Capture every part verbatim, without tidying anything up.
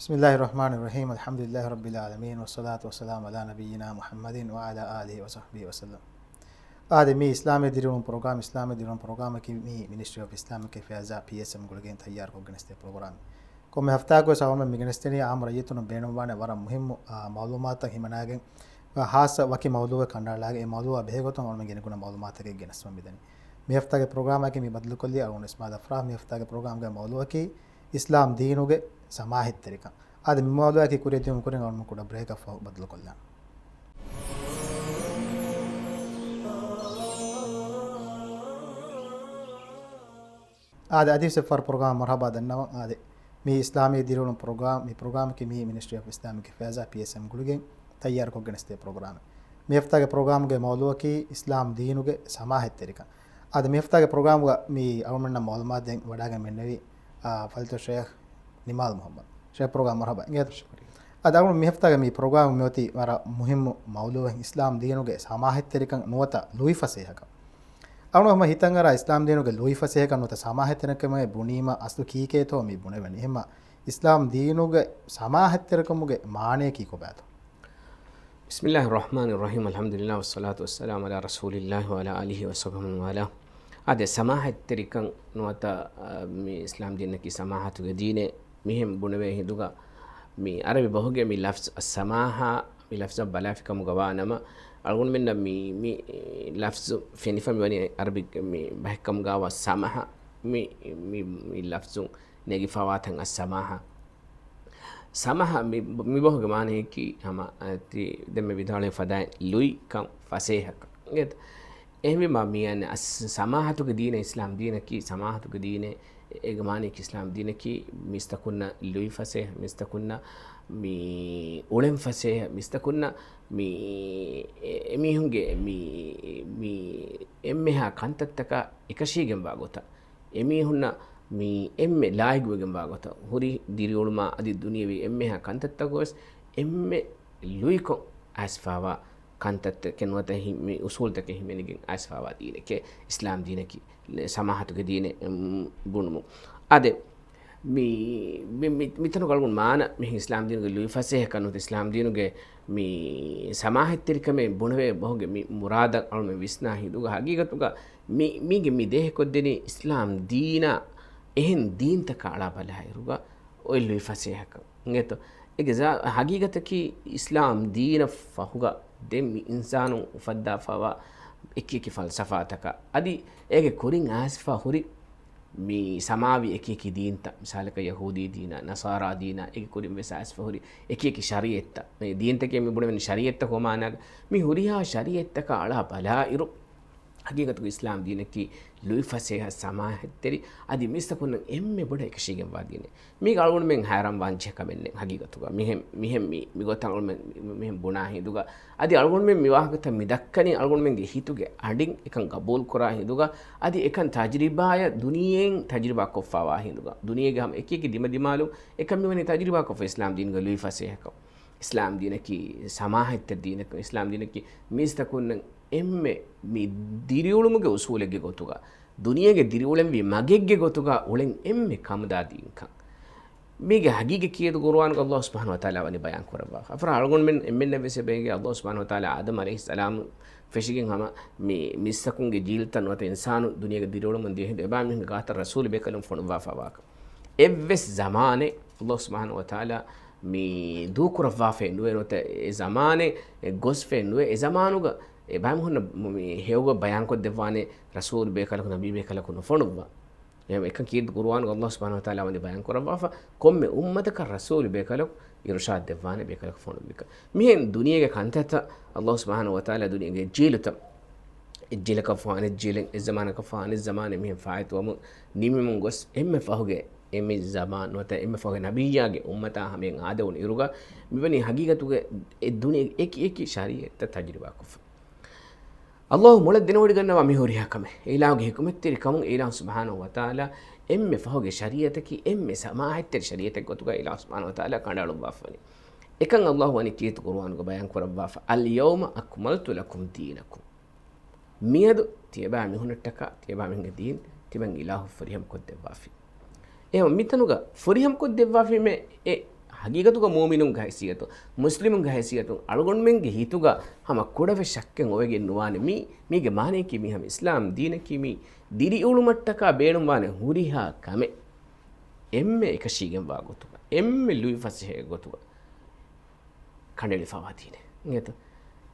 بسم الله الرحمن الرحيم. الحمد لله رب العالمين، والصلاة والسلام على نبينا محمد وعلى آله وصحبه وسلم. އާދެ، މީ އިސްލާމީ ދިރިއުޅުން ޕްރޮގްރާމް، އިސްލާމީ ދިރިއުޅުން ޕްރޮގްރާމަކީ މީ މިނިސްޓްރީ އޮފް އިސްލާމިކް އެފެއާޒާ، ޕީއެސްއެމް، ގުޅިގެން ތައްޔާރުކޮށްގެނެސްދޭ ޕްރޮގްރާމެއް. ކޮންމެ ހަފްތާއަކުވެސް އަޅުގަނޑުމެން މިގެނެސްދެނީ އާއްމު ރައްޔިތުންނަށް ބޭނުންވާނެ ވަރަށް މުހިއްމު، އާ، މައުލޫމާތުތައް ހިމަނާގެން، އާ، ހާއްސަ ވަކި މައުލޫއެއް ކަނޑައަޅާގެން، އެ މައުލޫއާ ބެހޭގޮތުން އަޅުގަނޑުމެން ގިނަގުނަ މައުލޫމާތަކެއް ގެނެސްވަން މިދަނީ. މި ހަފްތާގެ ޕްރޮގްރާމަކީ މި ބަދަލުކޮށްލީ އަޅުގަނޑު އިސްމާލް އަފްރާހް. މި ހަފްތާގެ ޕްރޮގްރާމްގެ މައުލޫއަކީ އިސްލާމް ދީނުގެ ސަމާހަތްތެރިކަން. އާދެ، މި މައުލޫއަކީ ކުރިއަށް ދިޔުމުގެ ކުރިން އަޅުގަނޑު ކުޑަ ބްރޭކަށް ފަހު ބަދަލުކޮށްލާނަން. އާދެ، އަދިވެސް އެއްފަހަރު ޕްރޮގްރާމަށް މަރުޙަބާ ދަންނަވަން. އާދެ، މީ އިސްލާމީ ދިރިއުޅުން ޕްރޮގްރާމް. މި ޕްރޮގްރާމަކީ މީ މިނިސްޓްރީ އޮފް އިސްލާމިކް އެފެއާޒާ، ޕީއެސްއެމް، ގުޅިގެން ތައްޔާރުކޮށްގެނެސްދޭ ޕްރޮގްރާމެއް. މި ހަފްތާގެ ޕްރޮގްރާމްގެ މައުލޫއަކީ އިސްލާމް ދީނުގެ ސަމާހަތްތެރިކަން. އާދެ، މި ހަފްތާގެ ޕްރޮގްރާމްގަ މި އަޅުގަނޑުމެންނަށް މައުލޫމާތު ދޭން ވަޑައިގެން މިންނެވި، އާ، ފަޟީލަތު ޝޭޚް ނިމާލް މުޙައްމަދު. ޝޭޚް، ޕްރޮގްރާމް މަރުޙަބާ. އިނގޭތޯ؟ ޝުކުރިއްޔާ. އަދި އަޅުގަނޑު މި ހަފްތާގެ މި ޕްރޮގްރާމް މިއޮތީ ވަރަށް މުހިއްމު މައުލޫއެއް، އިސްލާމް ދީނުގެ ސަމާހަތްތެރިކަން ނުވަތަ ލުއިފަސޭހަކަން. އަޅުގަނޑު ހަމަ ހިތަށްއަރާ އިސްލާމް ދީނުގެ ލުއިފަސޭހަކަން ނުވަތަ ސަމާހަތްތެރިކަމޭ ބުނީމަ އަސްލު ކީކޭތޯ މި ބުނެވެނީ. އެހެންމަ އިސްލާމް ދީނުގެ ސަމާހަތްތެރިކަމުގެ މާނަޔަކީ ކޮބާތޯ؟ بسم الله الرحمن الرحيم. الحمد لله والصلاة والسلام على رسول الله وعلى آله وصحبه ومن والاه. އާދެ، ސަމާހަތްތެރިކަން ނުވަތަ، އާ، މި އިސްލާމް ދީނަކީ ސަމާހަތުގެ ދީނެއް މިހެން ބުނެވޭ ހިނދުގަ، މި އަރަބި ބަހުގެ މި ލަފްޒު އައްސަމާހާ، މި ލަފްޒަށް ބަލާފިކަމުގަ ވާނަމަ، އަޅުގަނޑުމެންނަށް މި، މި ލަފްޒު ފެނިފަ މިވަނީ އަރަބި މި ބަހެއްކަމުގަ ވާ ސަމަހަ، މި، މި، މި ލަފްޒުން ނެގިފަވާތަން އައްސަމާހާ. ސަމަހަ މި، މި ބަހުގެ މާނަޔަކީ ހަމަ، އަ، ތި ދެންމެ ވިދާޅުވެފަދައިން ލުއިކަން، ފަސޭހަކަން. އެ، އެހެންވީމަ މި އަން އަސް-، ސަމާހަތުގެ ދީނެއް އިސްލާމް ދީނަކީ، ސަމާހަތުގެ ދީނެއް އެ، އޭގެ މާނަޔަކީ އިސްލާމް ދީނަކީ މީސްތަކުންނަށް ލުއިފަސޭހަ، މީސްތަކުންނަށް މި އުޅެން ފަސޭހަ، މީސްތަކުންނަށް މި އެ، އެމީހުންގެ މި، މި އެންމެހާ ކަންތައްތަކާ އެކަށީގެންވާ ގޮތަށް. އެމީހުންނަށް މި އެންމެ ލާއިގުވެގެންވާ ގޮތަށް ހުރި ދިރިއުޅުމާ އަދި ދުނިޔެވީ އެންމެހާ ކަންތައްތަކުވެސް އެންމެ ލުއިކޮށް އައިސްފާވާ ކަންތައްތަކެއް ނުވަތަ ހި-، މި އުސޫލްތަކެއް ހިމެނިގެން އައިސްފާވާ ދީނެކޭ އިސްލާމް ދީނަކީ، ސަމާހަތުގެ ދީނެއް، އުން، ބުނުމުން. އާދެ، މި، މި، މި، މިތަނުގަ އަޅުގަނޑު މާނަ މި އިސްލާމް ދީނުގެ ލުއިފަސޭހަކަން ނުވަތަ އިސްލާމް ދީނުގެ މި ސަމާހަތްތެރިކަމޭ ބުނެވޭ ބަހުގެ މި މުރާދަށް އަޅުމެން ވިސްނާ ހިނދުގަ ހަގީގަތުގަ މި، މީގެ މި ދޭހަކޮށްދެނީ އިސްލާމް ދީނާ އެހެން ދީންތަކަށް އަޅާ ބަލާއިރުގަ އޮތް ލުއިފަސޭހަކަން. އިނގޭތޯ؟ އޭގެ ޒާ-، ހަގީގަތަކީ އިސްލާމް ދީނަށް ފަހުގަ ދެން މި އިންސާނުން އުފައްދާފަވާ އެކިއެކި ފަލްސަފާތަކަށް އަދި އޭގެ ކުރިން އައިސްފަ ހުރި މި ސަމާވި އެކިއެކި ދީންތައް، މިސާލަކަށް ޔަހޫދީ ދީނާ، ނަޞާރާ ދީނާ، އޭގެ ކުރިން ވެސް އައިސްފަ ހުރި އެކިއެކި ޝަރީއަތްތައް. މި ދީންތަކޭ މި ބުނެވެނީ ޝަރީއަތްތަކުގެ މާނައަށް. މި ހުރިހާ ޝަރީއަތްތަކަށް އަޅާ ބަލާއިރު، ހަގީގަތުގަ އިސްލާމް ދީނަކީ ލުއިފަސޭހަ ސަމާހަތްތެރި އަދި މީސްތަކުންނަށް އެންމެ ބޮޑަށް އެކަށީގެންވާ ދީނެއް. މީގަ އަޅުގަނޑުމެން ހައިރާން ވާންޖެހޭ ކަމެއް ނެތް ހަގީގަތުގަ. މިހެން، މިހެން މި، މިގޮތަށް އަޅުގަނޑުމެން މި، މި، މިހެން ބުނާ ހިނދުގަ. އަދި އަޅުގަނޑުމެން މި ވާހަކަތައް މި ދައްކަނީ އަޅުގަނޑުމެންގެ ހިތުގެ އަޑިން އެކަން ގަބޫލުކުރާ ހިނދުގަ. އަދި އެކަން ތަޖްރިބާއަށް ދުނިޔެއިން ތަޖްރިބާ ކޮށްފަވާ ހިނދުގަ. ދުނިޔޭގެ ހަމަ އެކިއެކި ދިމަދިމާލުން އެކަން މިވަނީ ތަޖްރިބާ ކޮށްފަ އިސްލާމް ދީނުގެ ލުއިފަސޭހަކަން. އިސްލާމް ދީނަކީ ސަމާހަތްތެރި ދީނެއް، އިސްލާމް ދީނަކީ މީސްތަކުންނަށް އެންމެ މި ދިރިއުޅުމުގެ އުސޫލެއްގެ ގޮތުގަ، ދުނިޔޭގެ ދިރިއުޅެންވީ މަގެއްގެ ގޮތުގަ އުޅެން އެންމެ ކަމުދާ ދީންކަން. މީގެ ހަގީގަތް ކީރިތި ޤުރުއާނުގަ އައްލާހު ސުބްޙާނަހު ވަތަޢާލާ ވަނީ ބަޔާން ކުރައްވާފަ. އަފަރާ އަޅުގަނޑުމެން އެންމެންނަށް ވެސް އެބަ އެނގޭ އައްލާހު ސުބްޙާނަހު ވަތަޢާލާ އާދަމް ޢަލައިހިއްސަލާމް ފެށިގެން ހަމަ މި މީސްތަކުންގެ ޖީލުތައް ނުވަތަ އިންސާނުން ދުނިޔޭގަ ދިރިއުޅެމުން ދިޔަ ހިނދު އެބައިމީހުންގެ ގާތަށް ރަސޫލު ބޭކަލުން ފޮނުއްވާފަވާކަން. އެއްވެސް ޒަމާނެއް އައްލާހު ސުބްޙާނަހު ވަތަޢާލާ މި ދޫކުރައްވާފައެއް ނުވޭ ނުވަތަ އެ ޒަމާނެއް ގޮސްފައެއް ނުވޭ. އެ ޒަމާނުގަ އެބައިމީހުންނަށް މި ހެޔޮގޮތް ބަޔާންކޮށްދެއްވާނެ ރަސޫލު ބޭކަލަކު، ނަބީ ބޭކަލަކު ނުފޮނުއްވާ. އެހެން އެކަން ކީރިތި ޤުރުއާނުގަ އައްލާހު ސުބްޙާނަހު ވަތަޢާލާ ވަނީ ބަޔާން ކުރައްވާފަ، ކޮންމެ އުއްމަތަކަށް ރަސޫލު ބޭކަލަކު އިރުޝާދު ދެއްވާނެ، ބޭކަލަކު ފޮނުއްވިކަން. މިހެން ދުނިޔޭގެ ކަންތައްތައް އައްލާހު ސުބްޙާނަހު ވަތަޢާލާ ދުނިޔޭގެ ޖީލުތައް، އެއް ޖީލަކަށް ފަހު އަނެއް ޖީލެއް، އެއް ޒަމާނަކަށް ފަހު އަނެއް ޒަމާނެއް މިހެން ފާއިތުވަމުން ނިމިމުން ގޮސް، އެންމެ ފަހުގެ އެންމެ ޒަމާން ނުވަތަ އެންމެ ފަހުގެ ނަބިއްޔާގެ އުއްމަތާ ހަމަޔަށް އާދެވުނު އިރުގަ، މިވަނީ ހަގީގަތުގަ އެ ދުނިޔޭގެ އެކި އެކި ޝަރީއަތްތައް ތަޖުރިބާކޮށްފަ. އައްލާހު މޮޅަށް ދެނެވޮޑިގަންނަވާ މި ހުރިހާ ކަމެއް އެ އިލާހުގެ ޙިކުމަތްތެރި ކަމުން، އެ އިލާހު ސުބްޙާނަހު ވަތަޢާލާ އެންމެ ފަހުގެ ޝަރީއަތަކީ އެންމެ ސަމާހަތްތެރި ޝަރީއަތެއް ގޮތުގަ އިލާހު ސުބްޙާނަހު ވަތަޢާލާ ކަނޑައަޅުއްވާފަވަނީ. އެކަން އައްލާހު ވަނީ ކީރިތި ޤުރުއާނުގަ ބަޔާން ކުރައްވާފަ، اليوم أكملت لكم دينكم. މިއަދު ތިޔަބައިމީހުންނަށްޓަކާ، ތިޔަބައިމީހުންގެ ދީން ތިމަން އިލާހު ފުރިހަމަކޮށްދެއްވާފި. އެހެން މިތަނުގަ ފުރިހަމަކޮށްދެއްވާފީމޭ އެ ހަގީގަތުގަ މުއުމިނުންގެ ހައިސިއްޔަތުން، މުސްލިމުންގެ ހައިސިއްޔަތުން އަޅުގަނޑުމެންގެ ހިތުގަ ހަމަ ކުޑަވެސް ޝައްކެއް އޮވެގެން ނުވާނެ. މީ، މީގެ މާނަޔަކީ މީ ހަމަ އިސްލާމް ދީނަކީ މީ ދިރިއުޅުމަށްޓަކާ ބޭނުންވާނެ ހުރިހާ ކަމެއް އެންމެ އެކަށީގެންވާ ގޮތުގަ، އެންމެ ލުއިފަސޭހަ ގޮތުގަ ކަނޑައެޅިފަވާ ދީނެއް. އިނގޭތަ؟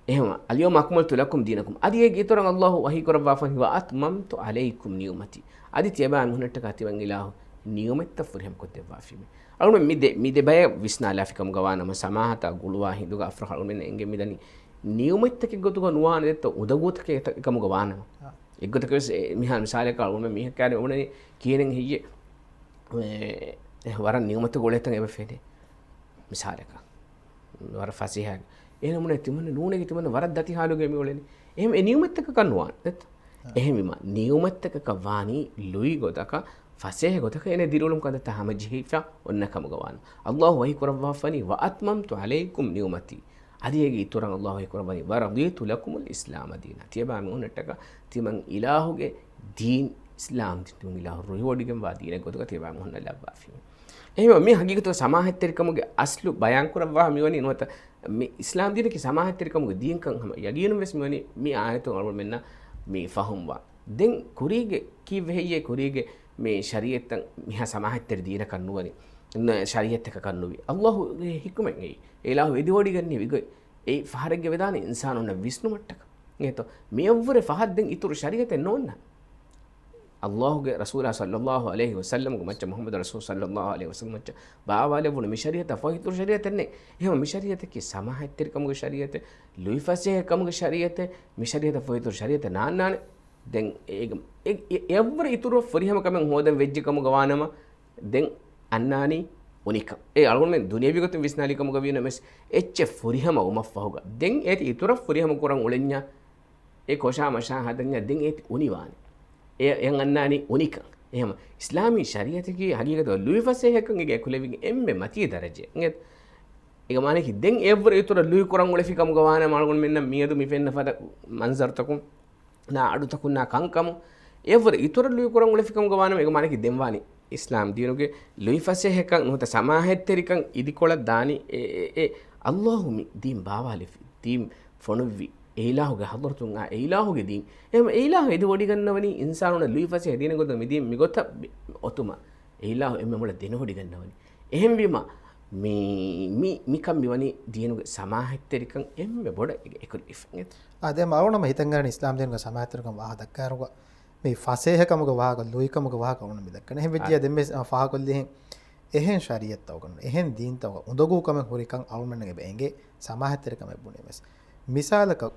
އެހެންވީމަ، اليوم أكملت لكم دينكم. އަދި އޭގެ އިތުރަށް ﷲ ވަޙީ ކުރައްވާފަ، وأتممت عليكم نعمتي. އަދި ތިޔަބައިމީހުންނަށްޓަކާ ތިމަން އިލާހު ނިޢުމަތްތައް ފުރިހަމަ ކޮށްދެއްވާފީމޭ. އަޅުގަނޑު މި ދެ، މި ދެ ބަޔަށް ވިސްނާލާފި ކަމުގަ ވާނަމަ، ސަމާހަތާ ގުޅުވާ ހިނދުގަ އަފްރާހް އަޅުގަނޑުމެންނަށް އެނގެން މިދަނީ ނިޢުމަތްތަކެއް ގޮތުގަ ނުވާނެ ދެއްތޯ، އުނދަގޫތަކެއް އެކަމުގަ ވާނަމަ. އާ. އެއްގޮތަކަށް ވެސް އެ، މިހާ މިސާލަކަށް އަޅުގަނޑުމެން މީހަކާ އެ އުޅެނީ ކިހިނެއް ހެއްޔޭ؟ އެ، ވަރަށް ނިޢުމަތުގެ އުޅޭތަން އެބަ ފެނޭ. މިސާލަކަށް. ވަރަށް ފަސޭހަ. އޭނަ މުނެ ތިމަން ނޫނެގެ ތިމަން ވަރަށް ދަތި ހާލުގަ މި އުޅެނީ. އެހެން އެ ނިޢުމަތްތަކަކަށް ނުވާނެ. އާ. އެހެންވީމަ، ނިޢުމަތްތަކަކަށް ވާނީ ލުއި ގޮތަކަށް، ފަސޭހަ ގޮތަކަށް އޭނަ ދިރިއުޅުމު ކަންތައްތައް ހަމަޖެހިފަ އޮންނަ ކަމުގަ ވާނެ. ﷲ ވަޙީ ކުރައްވާފަނީ، وأتممت عليكم نعمتي. އަދި އޭގެ އިތުރަށް ﷲ ވަޙީ ކުރައްވަނީ، ورضيت لكم الإسلام دينا. ތިޔަބައިމީހުންނަށްޓަކާ ތިމަން އިލާހުގެ ދީން އިސްލާމް ދީން، ތިމަން އިލާހު ރުހިވޮޑިގެންވާ ދީނެއް ގޮތުގަ ތިޔަބައިމީހުންނަށް ލައްވާފީމޭ. އެހެންވީމަ، މި ހަގީގަތުގަ ސަމާހަތްތެރިކަމުގެ އަސްލު ބަޔާންކުރައްވާ މިވަނީ ނުވަތަ މި އިސްލާމް ދީނަކީ ސަމާހަތްތެރިކަމުގެ ދީންކަން ހަމަ ޔަގީނުން ވެސް މިވަނީ މި އާޔަތުން އަޅުގަނޑުމެންނަށް މި ފަހުމްވާ. ދެން ކުރީގެ ކީއްވެ ހެއްޔޭ ކުރީގެ މި ޝަރީއަތްތައް މިހާ ސަމާހަތްތެރި ދީނަކަށް ނުވަނީ؟ ނަ-، ޝަރީއަތްތަކަކަށް ނުވި. ﷲގެ ޙިކުމަތް އެއީ. އެ އިލާހު އެދިވޮޑިގަންނެވި ގޮތް. އެއީ ފަހަރެއްގެ ވެދާނެ އިންސާނުންނަށް ވިސްނުމަށްޓަކަ. އެހެންތޯ؟ މިއަށްވުރެ ފަހަށް ދެން އިތުރު ޝަރީއަތެއް ނޯންނާނެ. ﷲގެ ރަސޫލާ ޞައްލައްލާހު ޢަލައިހި ވަސައްލަމްގެ މައްޗަށް، މުޙައްމަދު ރަސޫލު ޞައްލައްލާހު ޢަލައިހި ވަސައްލަމް މައްޗަށް ބާވާލެއްވުނު މި ޝަރީއަތަށް ފަހު އިތުރު ޝަރީއަތެއް ނެތް. އެހެންވީމަ މި ޝަރީއަތަކީ ސަމާހަތްތެރިކަމުގެ ޝަރީއަތެއް، ލުއިފަސޭހަކަމުގެ ޝަރީއަތެއް، މި ޝަރީއަތަށް ފަހު އިތުރު ޝަރީއަތެއް ނާންނާނެ. ދެން އޭގެ، އެ، އެ، އެއަށްވުރެ އިތުރު ފުރިހަމަ ކަމެއް ހޯދަން ވެއްޖެ ކަމުގަ ވާނަމަ، ދެން އަންނާނީ އުނިކަން. އެ އަޅުގަނޑުމެން ދުނިޔަވީ ގޮތުން ވިސްނާލި ކަމުގަ ވީނަމަވެސް، އެއްޗެއް ފުރިހަމަ ވުމަށްފަހުގަ، ދެން އޭތި އިތުރަށް ފުރިހަމަ ކުރަން އުޅެންޏާ، އެ ކޮށާ މަށާ ހަދަންޏާ، ދެން އޭތި އުނިވާނެ. އެ، އެ އަންނާނީ އުނިކަން. އެހެންވީމަ އިސްލާމީ ޝަރީއަތަކީ ހަގީގަތުގަ ލުއިފަސޭހަކަން އޭގެ އެކުލެވިގެން އެންމެ މަތީ ދަރަޖައެއް. އެ، އޭގެ މާނައަކީ ދެން އެއަށްވުރެ އިތުރަށް ލުއި ކުރަން އުޅެފި ކަމުގަ ވާނަމަ އަޅުގަނޑުމެންނަށް މިއަދު މި ފެންނަ ފަދަ މަންޒަރުތަކުން ނާ އަޑުތަކުންނާ ކަންކަމު، އެއަށްވުރެ އިތުރަށް ލުއިކުރަން އުޅެފިކަމުގަ ވާނަމަ، އޭގެ މާނައަކީ ދެން ވާނީ އިސްލާމް ދީނުގެ ލުއިފަސޭހަކަން ނުވަތަ ސަމާހަތްތެރިކަން އިދިކޮޅަށް ދާނީ އެ، އެ، އެ، ﷲ މި ދީން ބާވާލެފި، ދީން ފޮނުއްވި، އެ އިލާހުގެ ޙަޟްރަތުން އާ، އެ އިލާހުގެ ދީން. އެހެންވީމަ އެ އިލާހު އެދިވޮޑިގަންނަވަނީ އިންސާނުންނަށް ލުއިފަސޭހަ ދީނެއް ގޮތުން މި ދީން މިގޮތަށް އޮތުމަށް. އެ އިލާހު އެންމެ މޮޅަށް ދެނެވޮޑިގަންނަވަނީ. އެހެންވީމަ، މި، މި، މިކަން މިވަނީ ދީނުގެ ސަމާހަތްތެރިކަން އެންމެ ބޮޑަށް އެކުލެވިފަ. އާ، ދެން އަޅުގަނޑު ހަމަ ހިތަށް އަރަނީ އިސްލާމް ދީނުގެ ސަމާހަތްތެރިކަން ވާހަކަ ދައްކާއިރުގަ، މި ފަސޭހަކަމުގެ ވާހަކަ، ލުއިކަމުގެ ވާހަކަ އަޅުގަނޑު މި ދައްކަނީ. އެހެން ވެއްޖިއްޔާ އާ، ދެން މި ފާހަގަކޮށްލީހެން އެހެން ޝަރީއަތްތަކުގަ، އެހެން ދީންތަކުގަ އުނދަގޫ ކަމެއް ހުރިކަން އަޅުގަނޑުމެންނަށް އެބަ އެނގޭ ސަމާހަތްތެރިކަމެއް ބުނީމަވެސް. މިސާލަކަށް،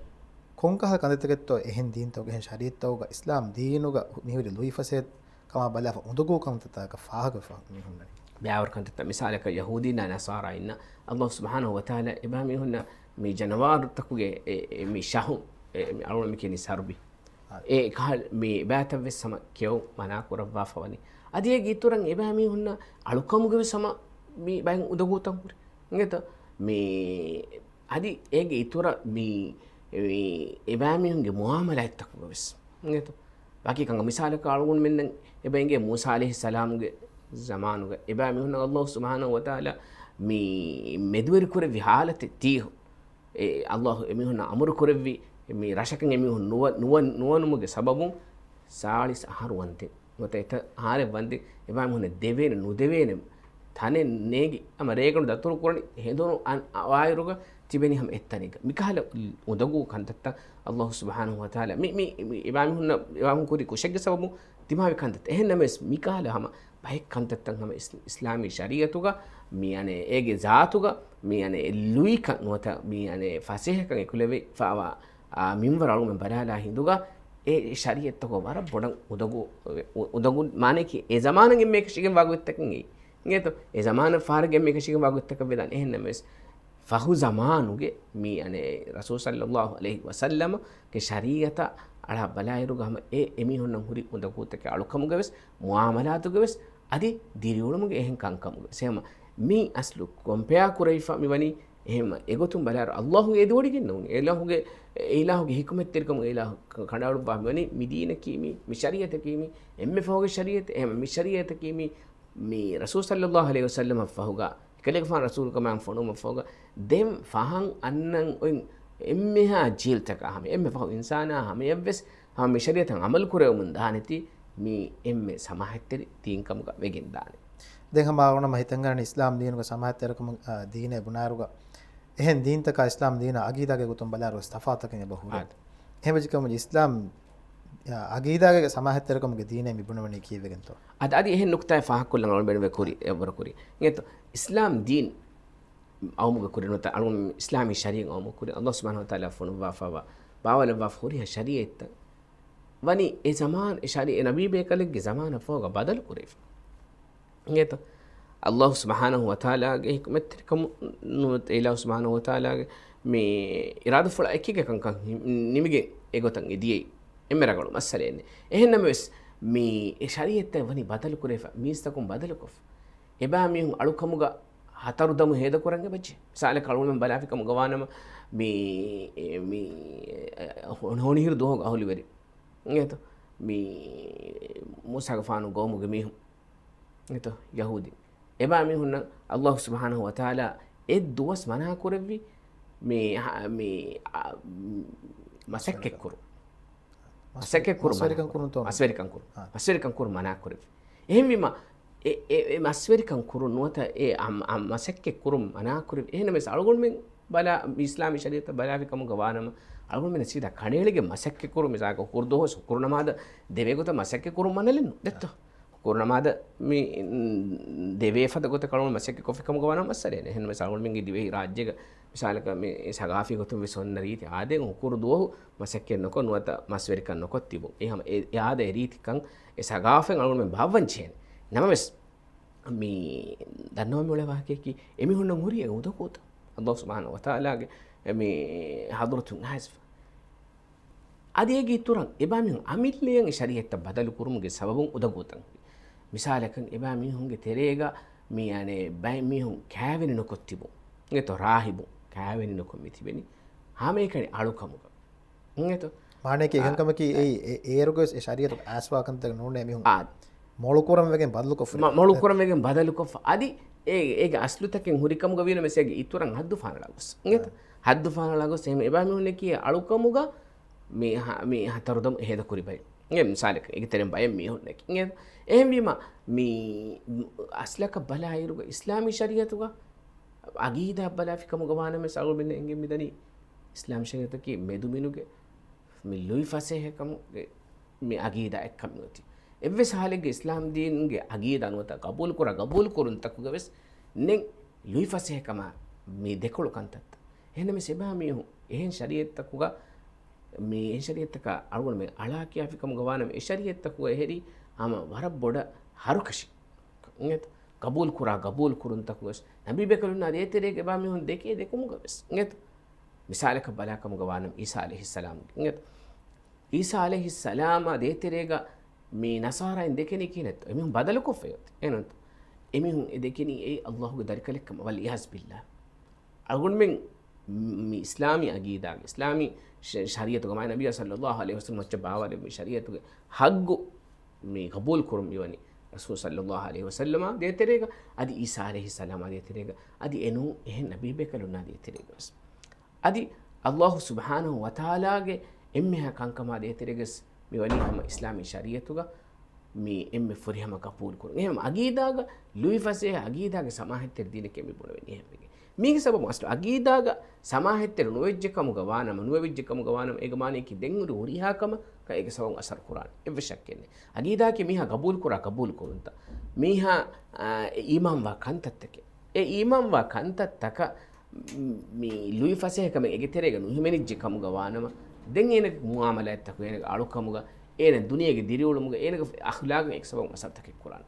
ކޮންކަހަލަ ކަންތައްތަކެއްތޯ އެހެން ދީންތަކުގަ، އެހެން ޝަރީއަތްތަކުގަ އިސްލާމް ދީނުގަ މިހުރި ލުއިފަސޭހަ ކަމާ ބަލާފަ އުނދަގޫ ކަންތައްތަކަކަށް ފާހަގަވެފަ މީހުންނަނީ. ބައިވަރު ކަންތައްތައް މިސާލަކަށް ޔަހޫދީންނާ ނަޞާރާއިންނަށް ﷲ ސުބްޙާނަހޫ ވަތަޢާލާ އެބައިމީހުންނަށް މި ޖަނަވާރުތަކުގެ އެ، އެ، މި ޝަހު، އެ، މި އަޅުގަނޑު މި ކިޔަނީ ސަރުބި. އާ. އެ ކަހަލަ މި އެބައިތައް ވެސް ހަމަ ކެއުން މަނާ ކުރައްވާފަ ވަނީ. އަދި އޭގެ އިތުރަށް އެބައިމީހުންނަށް އަޅުކަމުގެ ވެސް ހަމަ މި ބައެއް އުނދަގޫތައް ހުރި. އިނގޭތޯ؟ މި އަދި އޭގެ އިތުރަށް މި، މި އެބައިމީހުންގެ މުޢާމަލާތްތަކުގަ ވެސް. އިނގޭތޯ؟ ވަކި ކަންކަން މިސާލަކަށް އަޅުގަނޑުމެންނަށް އެބަ އެނގޭ މޫސާ ޢަލައިހިއްސަލާމުގެ ޒަމާނުގަ އެބައިމީހުންނަށް ﷲ ސުބްޙާނަހޫ ވަތަޢާލާ މި މެދުވެރިކުރެއްވި ޙާލަތެއް ތީހުން. އެ ﷲ އެމީހުންނަށް އަމުރު ކުރެއްވި، މި ރަށަކަށް އެމީހުން ނުވަ-، ނުވަ-، ނުވަނުމުގެ ސަބަބުން ސާޅީސް އަހަރު ވަންދެން ނުވަތަ އެތައް އަހަރެއް ވަންދެން އެބައިމީހުންނަށް ދެވޭނެ ނުދެވޭނެ ތަނެއް ނޭގި، ހަމަ ރޭގަނޑު ދަތުރު ކުރަނީ ހެނދުނު އަން އަވާއިރުގަ ތިބެނީ ހަމަ އެއްތަނެއްގަ. މިކަހަލަ އުނދަގޫ ކަންތައްތައް ﷲ ސުބްޙާނަހޫ ވަތަޢާލާ މި، މި، މި އެބައިމީހުންނަށް، އެބައިމީހުން ކުރި ކުށެއްގެ ސަބަބުން ދިމާވި ކަންތައްތައް. އެހެން ނަމަވެސް، މިކަހަލަ ހަމަ ބައެއް ކަންތައްތައް ހަމަ އިސް-، އިސްލާމީ ޝަރީޢަތުގަ މި އަނެއް އޭގެ ޒާތުގަ މި އަނެއް ލުއިކަން ނުވަތަ މި އަނެއް ފަސޭހަކަން އެކުލެވިފަވާ، އާ، މިންވަރު އަޅުގަނޑުމެން ބަލާލާ ހިނދުގަ އެ ޝަރީޢަތްތަކުގަ ވަރަށް ބޮޑަށް އުނދަގޫ، އު-، އުނދަގޫ މާނައަކީ އެ ޒަމާނަށް އެންމެ އެކަށީގެންވާ ގޮތްތަކެއް އެއީ. އިނގޭތޯ؟ އެ ޒަމާނަށް ފަހަރަށް އެންމެ އެކަށީގެންވާ ގޮތްތަކަށް ވެދާނެ. އެހެން ނަމަވެސް، ފަހު ޒަމާނުގެ މި އަނެއް ރަސޫލު ޞައްލައްލާހު ޢަލައިހި ވަސައްލަމަގެ ޝަރީޢަތަށް އަޅާ ބަލާއިރުގަ ހަމަ އެ އެމީހުންނަށް ހުރި އުނދަގޫތަކެއް އަޅުކަމުގަ ވެސް، މުޢާމަލާތުގަ ވެސް، އަދި ދިރިއުޅުމުގެ އެހެން ކަންކަމުގަ ވެސް. ހަމަ މި އަސްލު ކޮމްޕެއާ ކުރެވިފަ މިވަނީ އެހެން އެގޮތުން ބަލާއިރު ﷲ އެދިވޮޑިގެންނެވުނު. އެ އިލާހުގެ، އެ އިލާހުގެ ޙިކުމަތްތެރިކަމުގެ އިލާހު ކަ-، ކަނޑައަޅުއްވާ މިވަނީ މި ދީނަކީ މީ، މި ޝަރީޢަތަކީ މީ، އެންމެ ފަހުގެ ޝަރީޢަތެއް، އެހެން މި ޝަރީޢަތަކީ މީ، މި ރަސޫލު ޞައްލައްލާހު ޢަލައިހި ވަސައްލަމަށް ފަހުގަ ކަލޭގެފާނު ރަސޫލުކަމާއި ފޮނުވުމަށްފަހުގަ ދެން ފަހަން އަންނަން އޮތް އެންމެހާ ޖީލްތަކާ ހަމަ، އެންމެ ފަހު އިންސާނާ ހަމަޔަށްވެސް ހަމަ މި ޝަރީއަތަށް އަމަލު ކުރެވެމުން ދާނެތީ، މީ އެންމެ ސަމާހަތްތެރި ދީންކަމުގަ ވެގެން ދާނެ. ދެން ހަމަ އަޅުގަނޑަށް ހިތަށްއަރަނީ އިސްލާމް ދީނުގެ ސަމާހަތްތެރިކަމު، އާ، ދީނޭ ބުނާއިރުގަ އެހެން ދީންތަކާ އިސްލާމް ދީނާ އަގީދާގެ ގޮތުން ބަލާއިރުވެސް ތަފާތުތަކެއް އެބަ ހުރޭ. އާ. އެހެންވެއްޖެކަމުން އިސްލާމް، އާ، އަގީދާގެ ސަމާހަތްތެރިކަމުގެ ދީނޭ މި ބުނެވެނީ ކީއްވެގެންތޯ؟ އަދި، އަދި އެހެން ނުކުތާއެއް ފާހަގަކޮށްލަން އަޅުގަނޑުމެން ވެ ކުރި، އެ، ވަރަށް ކުރި. އިނގޭތޯ؟ އިސްލާމް ދީން އައުމުގެ ކުރިން ނުވަތަ އަޅުގަނޑު އިސްލާމީ ޝަރީއަތް އައުމުގެ ކުރިން އައްލާހު ސުބްޙާނަހު ވަތަޢާލާ ފޮނުއްވާފައިވާ، ބާވާލައްވާފަ ހުރިހާ ޝަރީއަތްތައް ވަނީ އެ ޒަމާން އެ ޝަރީ-، އެ ނަބީ ބޭކަލެއްގެ ޒަމާނަށް ފަހުގަ ބަދަލު ކުރެވިފަ. އިނގޭތޯ؟ އައްލާހު ސުބްޙާނަހު ވަތަޢާލާގެ ޙިކުމަތްތެރިކަމުން ނުވަތަ އިލާހު ސުބްޙާނަހު ވަތަޢާލާގެ މި އިރާދަފުޅާ އެކީގަ ކަންކަން ހި-، ނިމިގެން އެގޮތަށް އެ ދިޔައީ އެންމެ ރަނގަޅު މައްސަލައެއް ނެތް. އެހެންނަމަވެސް، މި އެ ޝަރީއަތްތައް ވަނީ ބަދަލު ކުރެވިފަ، މީސްތަކުން ބަދަލުކޮށްފަ. އެބައިމީހުން އަޅުކަމުގަ ހަތަރުދަމު ހޭދަކުރަން އެބަޖެހޭ. މިސާލަކަށް އަޅުގަނޑުމެން ބަލާފިކަމުގަ ވާނަމަ، މި، މި، ހޮ-، ހޮނިހިރު ދުވަހުގެ އަހުލުވެރި. އިނގޭތޯ؟ މި މޫސާގެފާނު ގައުމުގެ މީހުން. އިނގޭތޯ؟ ޔަހޫދީ. އެބައިމީހުންނަށް އައްލާހު ސުބްޙާނަހު ވަތަޢާލާ އެއް ދުވަސް މަނާ ކުރެއްވި މި، މި، އަ، މަސައްކަތް ކުރުން. މަސްވެރިކަން ކުރުން. މަސްވެރިކަން ކުރުން މަނާ ކުރެއްވި. އެހެންވީމަ، އެ، އެ، އެ މަސްވެރިކަން ކުރުން ނުވަތަ އެ، އަ، އަ، މަސައްކަތް ކުރުން މަނާ ކުރެއްވި. އެހެންނަމަވެސް އަޅުގަނޑުމެން ބަލާ، މި އިސްލާމީ ޝަރީއަތަށް ބަލާފި ކަމުގަ ވާނަމަ، އަޅުގަނޑުމެން ސީދާ ކަނޑައެޅިގެން މަސައްކަތް ކުރުން، މިސާލަކަށް ހުކުރު ދުވަހު ހުކުރު ނަމާދަށް ދެވޭ ގޮތަށް މަސައްކަތް ކުރުން މަނަލެއް ނޫން. ދެއްތޯ؟ ހުކުރު ނަމާދަށް މި، ދެވޭ ފަދަ ގޮތަށް އަޅުގަނޑު މަސައްކަތް ކޮށްފި ކަމުގަ ވާނަމަ މައްސަލައެއް ނެތް. އެހެންނަމަވެސް އަޅުގަނޑުމެންގެ ދިވެހި ރާއްޖޭގަ މިސާލަކަށް މި ސަގާފީ ގޮތުން ވެސް އޮންނަ ރީތި އާދައިގެ ހުކުރު ދުވަހު މަސައްކަތް ނުކޮށް ނުވަތަ މަސްވެރިކަން ނުކޮށް ތިބުން. އެ ހަމަ އެ، އެ އާދައިގެ ރީތިކަން އެ ސަގާފަތް އަޅުގަނޑުމެން ބާއްވަން ޖެހޭނެ. ނަމަވެސް، މި ދަންނަވަން މިއުޅޭ ވާހަކަޔަކީ، އެމީހުންނަށް ހުރި އެ އުނދަގޫތައް އައްލާހު ސުބްޙާނަހު ވަތަޢާލާގެ މި ޙަޟްރަތުން އައިސްފަ. އަދި އޭގެ އިތުރަށް އެބައިމީހުން އަމިއްލައަށް އެ ޝަރީއަތްތައް ބަދަލު ކުރުމުގެ ސަބަބުން އުނދަގޫތައް ހުރި. މިސާލަކަށް އެބައިމީހުންގެ ތެރޭގަ މި އަނެއް ބައެއް މީހުން ކާވެނި ނުކޮށް ތިބުން. އެތޯ ރާހިބުން ކާވެނި ނުކޮށް މި ތިބެނީ. ހަމައެކަނި އަޅުކަމުގަ. އިނގޭތޯ؟ މާނައަކީ އެކަންކަމަކީ އާ، އެއީ އެ-، އޭރުގަވެސް އެ ޝަރީއަތުގެ އައިސްވާ ކަންތައް ނޫނޭ މީހުން އާ. މޮޅުކުރަން ވެގެން ބަދަލުކޮށްފަ. މަ-، މޮޅުކުރަން ވެގެން ބަދަލުކޮށްފަ. އަދި އެ-، އޭގެ އަސްލުތަކެއް ހުރިކަމުގަ ވީނަމަވެސް އޭގެ އިތުރަށް ހައްދު ފާނަޅާ ގޮސް. އިނގޭތޯ؟ އާ. ހައްދު ފާނަޅާ ގޮސް އެހެން އެބައިމީހުންނަކީ އަޅުކަމުގަ މި ހަ-، މި ހަތަރުދަމު ހޭދަކުރި ބައެއް. އެ މިސާލަކަށް އޭގެ ތެރެއިން ބައެއް މީހުންނަކީ. އިނގޭތޯ؟ އެހެންވީމަ މި އަސްލަކަށް ބަލާއިރުގަ އިސްލާމީ ޝަރީއަތުގަ އަގީދާ ބަލާފި ކަމުގަ ވާނަމަވެސް އަޅުގަނޑުމެންނަށް އެނގެން މިދަނީ އިސްލާމް ޝަރީއަތަކީ މެދުމިނުގެ މި ލުއިފަސޭހަކަމުގެ މި އަގީދާއެއްކަން މިއޮތީ. އެއްވެސް ހާލެއްގެ އިސްލާމް ދީނުގެ އަގީދާ ނުވަތަ ގަބޫލުކުރާ ގަބޫލުކުރުންތަކުގަވެސް ނެތް ލުއިފަސޭހަކަމާ މި ދެކޮޅު ކަންތައްތައް. އެހެންނަމަވެސް އެބައިމީހުން އެހެން ޝަރީއަތްތަކުގަ މި އެހެން ޝަރީއަތްތަކާ އަޅުގަނޑުމެން އަޅާ ކިޔާފި ކަމުގަ ވާނަމަ އެ ޝަރީއަތްތަކުގަ އެހެރީ ހަމަ ވަރަށް ބޮޑަށް ހަރުކަށި. އިނގޭތޯ؟ ގަބޫލުކުރާ ގަބޫލު ކުރުންތަކުވެސް ނަބީބޭކަލުންނާ ދޭތެރޭގަ އެބައިމީހުން ދެކޭ ދެކުމުގަވެސް. އިނގޭތޯ؟ މިސާލަކަށް ބަލާކަމުގަ ވާނަމަ އީސާ ޢަލައިހިއްސަލާމް. އިނގޭތޯ؟ އީސާ ޢަލައިހިއްސަލާމާ ދޭތެރޭގަ މި ނަޞާރާއިން ދެކެނީ ކިހިނެއްތޯ؟ އެމީހުން ބަދަލުކޮށްފައި އޮތީ. އެހެންތޯ؟ އެމީހުން އެ ދެކެނީ އެއީ އައްލާހުގެ ދަރިކަލެއްކަމަށް. ވަލްޢިޔާޛު ބިއްލާހް. އަޅުގަނޑުމެން މި އިސްލާމީ އަގީދާގެ، އިސްލާމީ ޝަ-، ޝަރީއަތުގެ މާތް ނަބިއްޔާ ޞައްލައްލާހު ޢަލައިހި ވަސައްލަމަ މައްޗަށް ބާވާލެއްވި ޝަރީއަތުގެ ޙައްޤު މި ގަބޫލު ކުރުން މިވަނީ ރަސޫލު ޞައްލައްލާހު ޢަލައިހި ވަސައްލަމާ ދޭތެރޭގަ، އަދި އީސާ ޢަލައިހިއްސަލާމާ ދޭތެރޭގަ، އަދި އެނޫން އެހެން ނަބީބޭކަލުންނާ ދޭތެރޭގަވެސް. އަދި އައްލާހު ސުބްޙާނަހު ވަތަޢާލާގެ އެންމެހާ ކަންކަމާ ދޭތެރޭގަސް މިވަނީ ހަމަ އިސްލާމީ ޝަރީއަތުގަ މި އެންމެ ފުރިހަމަ ގަބޫލުކުރުން. އެހެން އަގީދާގަ ލުއިފަސޭހަ އަގީދާގެ ސަމާހަތްތެރި ދީނެކޭ މި ބުނެވެނީ އެހެންވެގެން. މީގެ ސަބަބު އަސްލު އަގީދާގަ ސަމާހަތްތެރި ނުވެއްޖެ ކަމުގަ ވާނަމަ، ނުވެވިއްޖެ ކަމުގަ ވާނަމަ، އޭގެ މާނަޔަކީ ދެން ހުރި ހުރިހާ ކަމަކަށް އޭގެ ސަބަބުން އަސަރު ކުރާނެ. އެއްވެސް ޝައްކެއް ނެތް. އަގީދާއަކީ މީހާ ގަބޫލުކުރާ ގަބޫލުކުރުންތައް. މީހާ، އާ، އީމާންވާ ކަންތައްތަކެއް. އެ އީމާންވާ ކަންތައްތަކަށް މި ލުއިފަސޭހަކަމެއް އޭގެ ތެރޭގަ ނުހިމެނިއްޖެ ކަމުގަ ވާނަމަ، ދެން އޭނަގެ މުޢާމަލާތްތަކުގަ، އޭނަގެ އަޅުކަމުގަ، އޭނަ ދުނިޔޭގެ ދިރިއުޅުމުގަ، އޭނަގެ އަޚްލާގުގަ އެކި ސަބަބުން އަސަރުތަކެއް ކުރާނެ.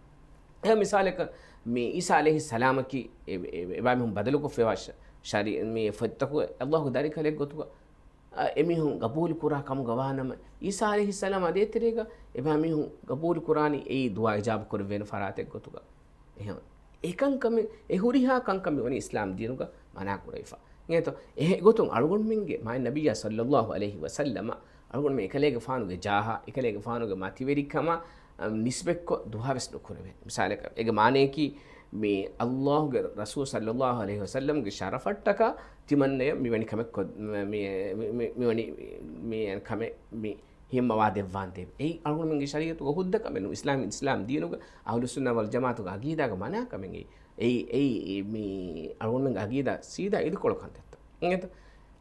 އެހެން މިސާލަކަށް މި އީސާ ޢަލައިހިއްސަލާމަކީ އެ، އެ، އެބައިމީހުން ބަދަލުކޮށްފައިވާ ޝަ-، ޝަރީ-، މި ފޮތްތަކުގަ އައްލާހުގެ ދަރިކަލެއް ގޮތުގަ، އަ، އެމީހުން ގަބޫލުކުރާ ކަމުގަ ވާނަމަ، އީސާ ޢަލައިހިއްސަލާމާ ދޭތެރޭގަ އެބައިމީހުން ގަބޫލުކުރާނީ އެއީ ދުޢާ އިޖާބަ ކުރެވޭނެ ފަރާތެއް ގޮތުގަ. އެހެން އެކަންކަމެއް، އެ ހުރިހާ ކަންކަމެއް ވަނީ އިސްލާމް ދީނުގަ މަނާ ކުރެވިފަ. އިނގޭތޯ؟ އެހެ-، އެގޮތުން އަޅުގަނޑުމެންގެ މާތް ނަބިއްޔާ ޞައްލައްލާހު ޢަލައިހި ވަސައްލަމަ އަޅުގަނޑުމެން އެކަލޭގެފާނުގެ ޖާހާ، އެކަލޭގެފާނުގެ މަތިވެރިކަމާ، އަ، ނިސްބަތްކޮށް ދުޢާވެސް ނުކުރެވޭ. މިސާލަކަށް، އޭގެ މާނަޔަކީ މި ﷲ ގެ ރަސޫލު ޞައްލައްލާހު ޢަލައިހި ވަސައްލަމް ގެ ޝަރަފަށްޓަކާ ތިމަންނަޔަށް މިވެނި ކަމެއް ކޮށް، މި، މި، މި، މިވެނި ކަމެއް މި ހިންމަވާ ދެއްވާން ތެ. އެއީ އަޅުގަނޑުމެންގެ ޝަރީޢަތުގަ ހުއްދަ ކަމެއް ނޫން. އިސްލާމް، އިސްލާމް ދީނުގަ އަހުލުއްސުންނަ ވަލްޖަމާޢަތުގެ ޢަގީދާގެ މަނާ ކަމެއް އެއީ. އެއީ، އެއީ މި އަޅުގަނޑުމެންގެ ޢަގީދާ ސީދާ އިދިކޮޅު ކަންތައްތައް. އިނގޭތަ؟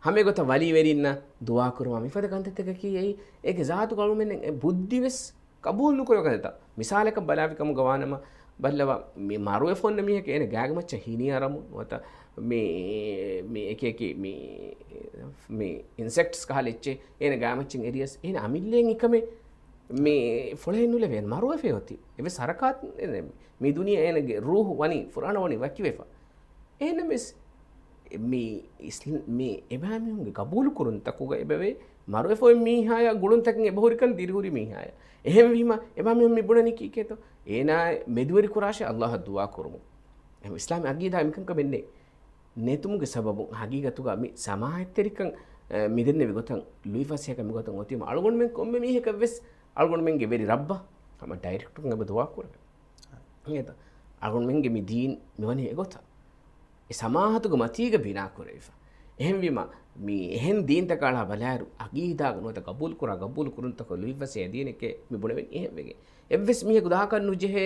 ހަމައެގޮތަށް ވަލީވެރިންނަށް ދުޢާ ކުރުމާ މިފަދަ ކަންތައްތަކަކީ އެއީ، އޭގެ ޒާތުގަ އަޅުގަނޑުމެން އެ ބުއްދިވެސް ޤަބޫލު ނުކުރެވޭ ކަންތައްތައް. މިސާލަކަށް ބަލާފި ކަމުގަ ވާނަމަ، ބައްލަވާ، މި މަރުވެފަ އޮންނަ މީހަކަށް އޭނަ ގާގެ މައްޗަށް ހިނި އަރަމުން ނުވަތަ މި، މި އެކި އެކި މި، މި އިންސެކްޓްސް ކަހަލަ އެއްޗެއް އޭނަ ގާގެ މައްޗަށް އެރިޔަސް އޭނަ އަމިއްލައިން އެކަމެއް މި ފުޅެއް ނުލެވޭ. އޭނަ މަރުވެފަ އޮތީ. އެވެސް ހަރަކާތް މި ދުނިޔެ އޭނަގެ ރޫޙު ވަނީ، ފުރާނަ ވަނީ ވަކިވެފަ. އެހެންނަމަވެސް މި އިސްލ-، މި އެބައިމީހުންގެ ގަބޫލު ކުރުންތަކުގަ އެބަވޭ، މަރުވެފަ އޮތް މީހާޔާ ގުޅުންތަކެއް އެބަހުރިކަން ދިރިހުރި މީހާޔާ. އެހެންވީމަ، އެބައިމީހުން މި ބުނަނީ ކީކޭތޯ؟ އޭނާ މެދުވެރި ކުރާށޭ ﷲ އަށް ދުޢާ ކުރުމުން. އެހެން އިސްލާމީ އަގީދާ މިކަންކަމެއް ނެތް. ނެތުމުގެ ސަބަބުން ހަގީގަތުގަ މި ސަމާހަތްތެރިކަން، އަ، މި ދެންނެވި ގޮތަށް، ލުއިފަސޭހަކަން މިގޮތަށް އޮތީމަ، އަޅުގަނޑުމެން ކޮންމެ މީހަކަށްވެސް އަޅުގަނޑުމެންގެ ވެރި ރައްބަށް ހަމަ ޑައިރެކްޓުން އެބަ ދުޢާ ކުރެވޭ. އިނގޭތަ؟ އަޅުގަނޑުމެންގެ މި ދީން މިވަނީ އެގޮތަށް. އެ ސަމާހަތުގެ މަތީގަ ބިނާ ކުރެވިފަ. އެހެންވީމަ، މި އެހެން ދީންތަކާ އަޅާ ބަލާއިރު، އަގީދާގަ ނުވަތަ ގަބޫލުކުރާ، ގަބޫލު ކުރުންތަކަށް ލުއިފަސޭހަ ދީނެކޭ މި ބުނެވެނީ އެހެންވެގެން. އެއްވެސް މީހަކު ދާކަށް ނުޖެހޭ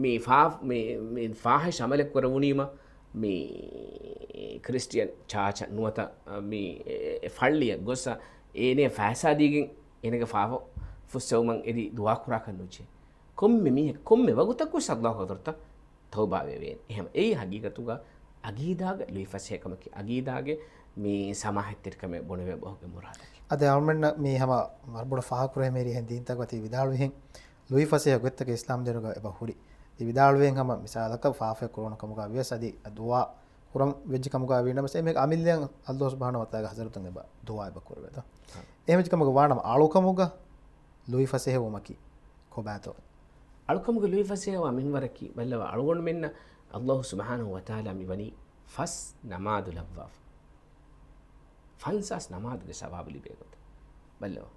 މި ފާ-، މި، މި ފާޙިޝް ޢަމަލެއް ކުރެވުނީމަ، މި ކްރިސްޓިއަން ޗާޗަށް ނުވަތަ މި އެ، އެ ފައްޅިއަށް ގޮސް އޭނަ ފައިސާ ދީގެން އޭނަގެ ފާފަ ފުއްސެވުމަށް އެދި ދުޢާ ކުރާކަށް ނުޖެހޭ. ކޮންމެ މީހަކު، ކޮންމެ ވަގުތަކުވެސް ﷲ ގެ ޙަޟްރަތަށް ތައުބާ ވެވޭނެ. އެހެން އެއީ ހަގީގަތުގަ އަގީދާގެ ލުއިފަސޭހަކަމަކީ، އަގީދާގެ މި ސަމާހަތްތެރިކަމެއް ބުނެވޭ ބަހުގެ މުރާދަކީ. އަދި އަޅުމެންނަށް މީ ހަމަ ވަރަށް ބޮޑަށް ފާހަގަކުރެވޭ މޭރި އެހެން ދީންތަކުގަ ތި ވިދާޅުވިހެން ލުއިފަސޭހަ ގޮތްތަކެއް އިސްލާމް ދީނުގަ އެބަ ހުރި. ތި ވިދާޅުވިހެން ހަމަ މިސާލަކަށް ފާފައެއް ކުރެވުނު ކަމުގަ ވިޔަސް އަދި ދުޢާ ކުރަން ވެއްޖެ ކަމުގަ ވީނަމަވެސް އެމީހަކަށް އަމިއްލައަށް ﷲ ސުބްޙާނަހޫ ވަތަޢާލާގެ ޙަޟްރަތުން އެބަ ދުޢާ އެބަ ކުރެވޭތޯ. އެހެންވެއްޖެ ކަމުގަ ވާނަމަ އަޅުކަމުގަ ލުއިފަސޭހަވުމަކީ ކޮބާތޯ؟ އަޅުކަމުގެ ލުއިފަސޭހަވާ މިންވަރަކީ، ބައްލަވާ، އަޅުގަނޑުމެންނަށް ﷲ ސުބްޙާނަހޫ ވަތަޢާލާ މިވަނީ ފަސް ނަމާދު ލައްވާފަ. ފަންސާސް ނަމާދުގެ ސަވާބު ލިބޭ ގޮތަށް. ބައްލަވާ.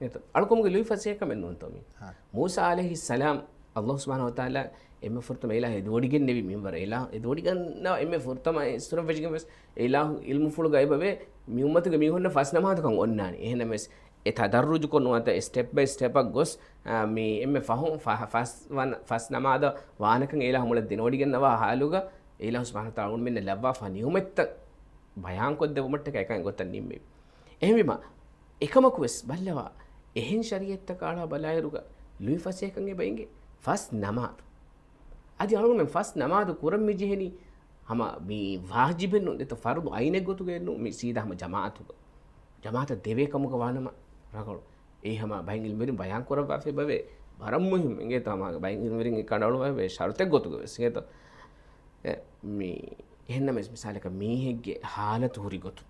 އެތަ-، އަޅުކަމުގެ ލުއިފަސޭހަކަމެއް ނޫންތޯ މީ؟ ހާ. މޫސާ ޢަލައިހިއްސަލާމް، ﷲ ސުބްޙާނަހޫ ވަތަޢާލާ އެންމެ ފުރަތަމަ އިލާހު އެދުވޮޑިގެންނެވި މިންވަރަށް. އިލާހު އެދުވޮޑިގަންނަވާ އެންމެ ފުރަތަމަ އެ ސުރަށްވެއްޖެގެން ވެސް އެ އިލާހު ޢިލްމުފުޅުގަ އެބަވޭ މި އުއްމަތުގެ މީހުންނަށް ފަސް ނަމާދަކަށް އޮންނާނެ. އެހެންނަމަވެސް އެތަ ދައްރުޖުކޮށް ނުވަތަ ސްޓެޕް ބައި ސްޓެޕަށް ގޮސް، އާ، މި އެންމެ ފަހުން ފަ-، ފަސް ވަނަ-، ފަސް ނަމާދަށް ވާނެކަން އެ އިލާހު މުޅަށް ދެނެވޮޑިގަންނަވާ ޙާލުގަ އެ އިލާހު ސުބްޙާނަހޫ ވަތަޢާލާ އަޅުގަނޑުމެންނަށް ލައްވާފާ ނިޢުމަތްތައް ބަޔާންކޮށްދެއްވުމަށްޓަކައި އެކަން ގޮތަށް ނިންމެވި. އެހެންވީމަ، އެކަމަކުވެސް ބައްލަވާ، އެހެން ޝަރީޢަތްތަކާ އަޅާ ބަލާއިރުގަ ލުއިފަސޭހަކަން އެބަ އެނގޭ ފަސް ނަމާދު. އަދި އަޅުގަނޑުމެން ފަސް ނަމާދު ކުރަން މި ޖެހެނީ ހަމަ މި ވާޖިބެއް ނޫން، އެތަ ފަރުޟު ޢައިނެއް ގޮތުގައެއް ނޫން، މި ސީދާ ހަމަ ޖަމާޢަތުގަ. ޖަމާޢަތަށް ދެވޭ ކަމުގަ ވާނަމަ ރަނގަޅު. އެއީ ހަމަ ބައެއް ޢިލްމުވެރިން ބަޔާން ކުރައްވާފައި އެބަވޭ. ވަރަށް މުހިއްމު އިނގޭތޯ ހަމަ ބައެއް ޢިލްމުވެރިން ކަނޑައަޅުވާފައި ޝަރުތެއް ގޮތުގަ ވެސް އިނގޭތޯ. އެ، މި، އެހެންނަމަވެސް މިސާލަކަށް މީހެއްގެ ޙާލަތު ހުރި ގޮތުން،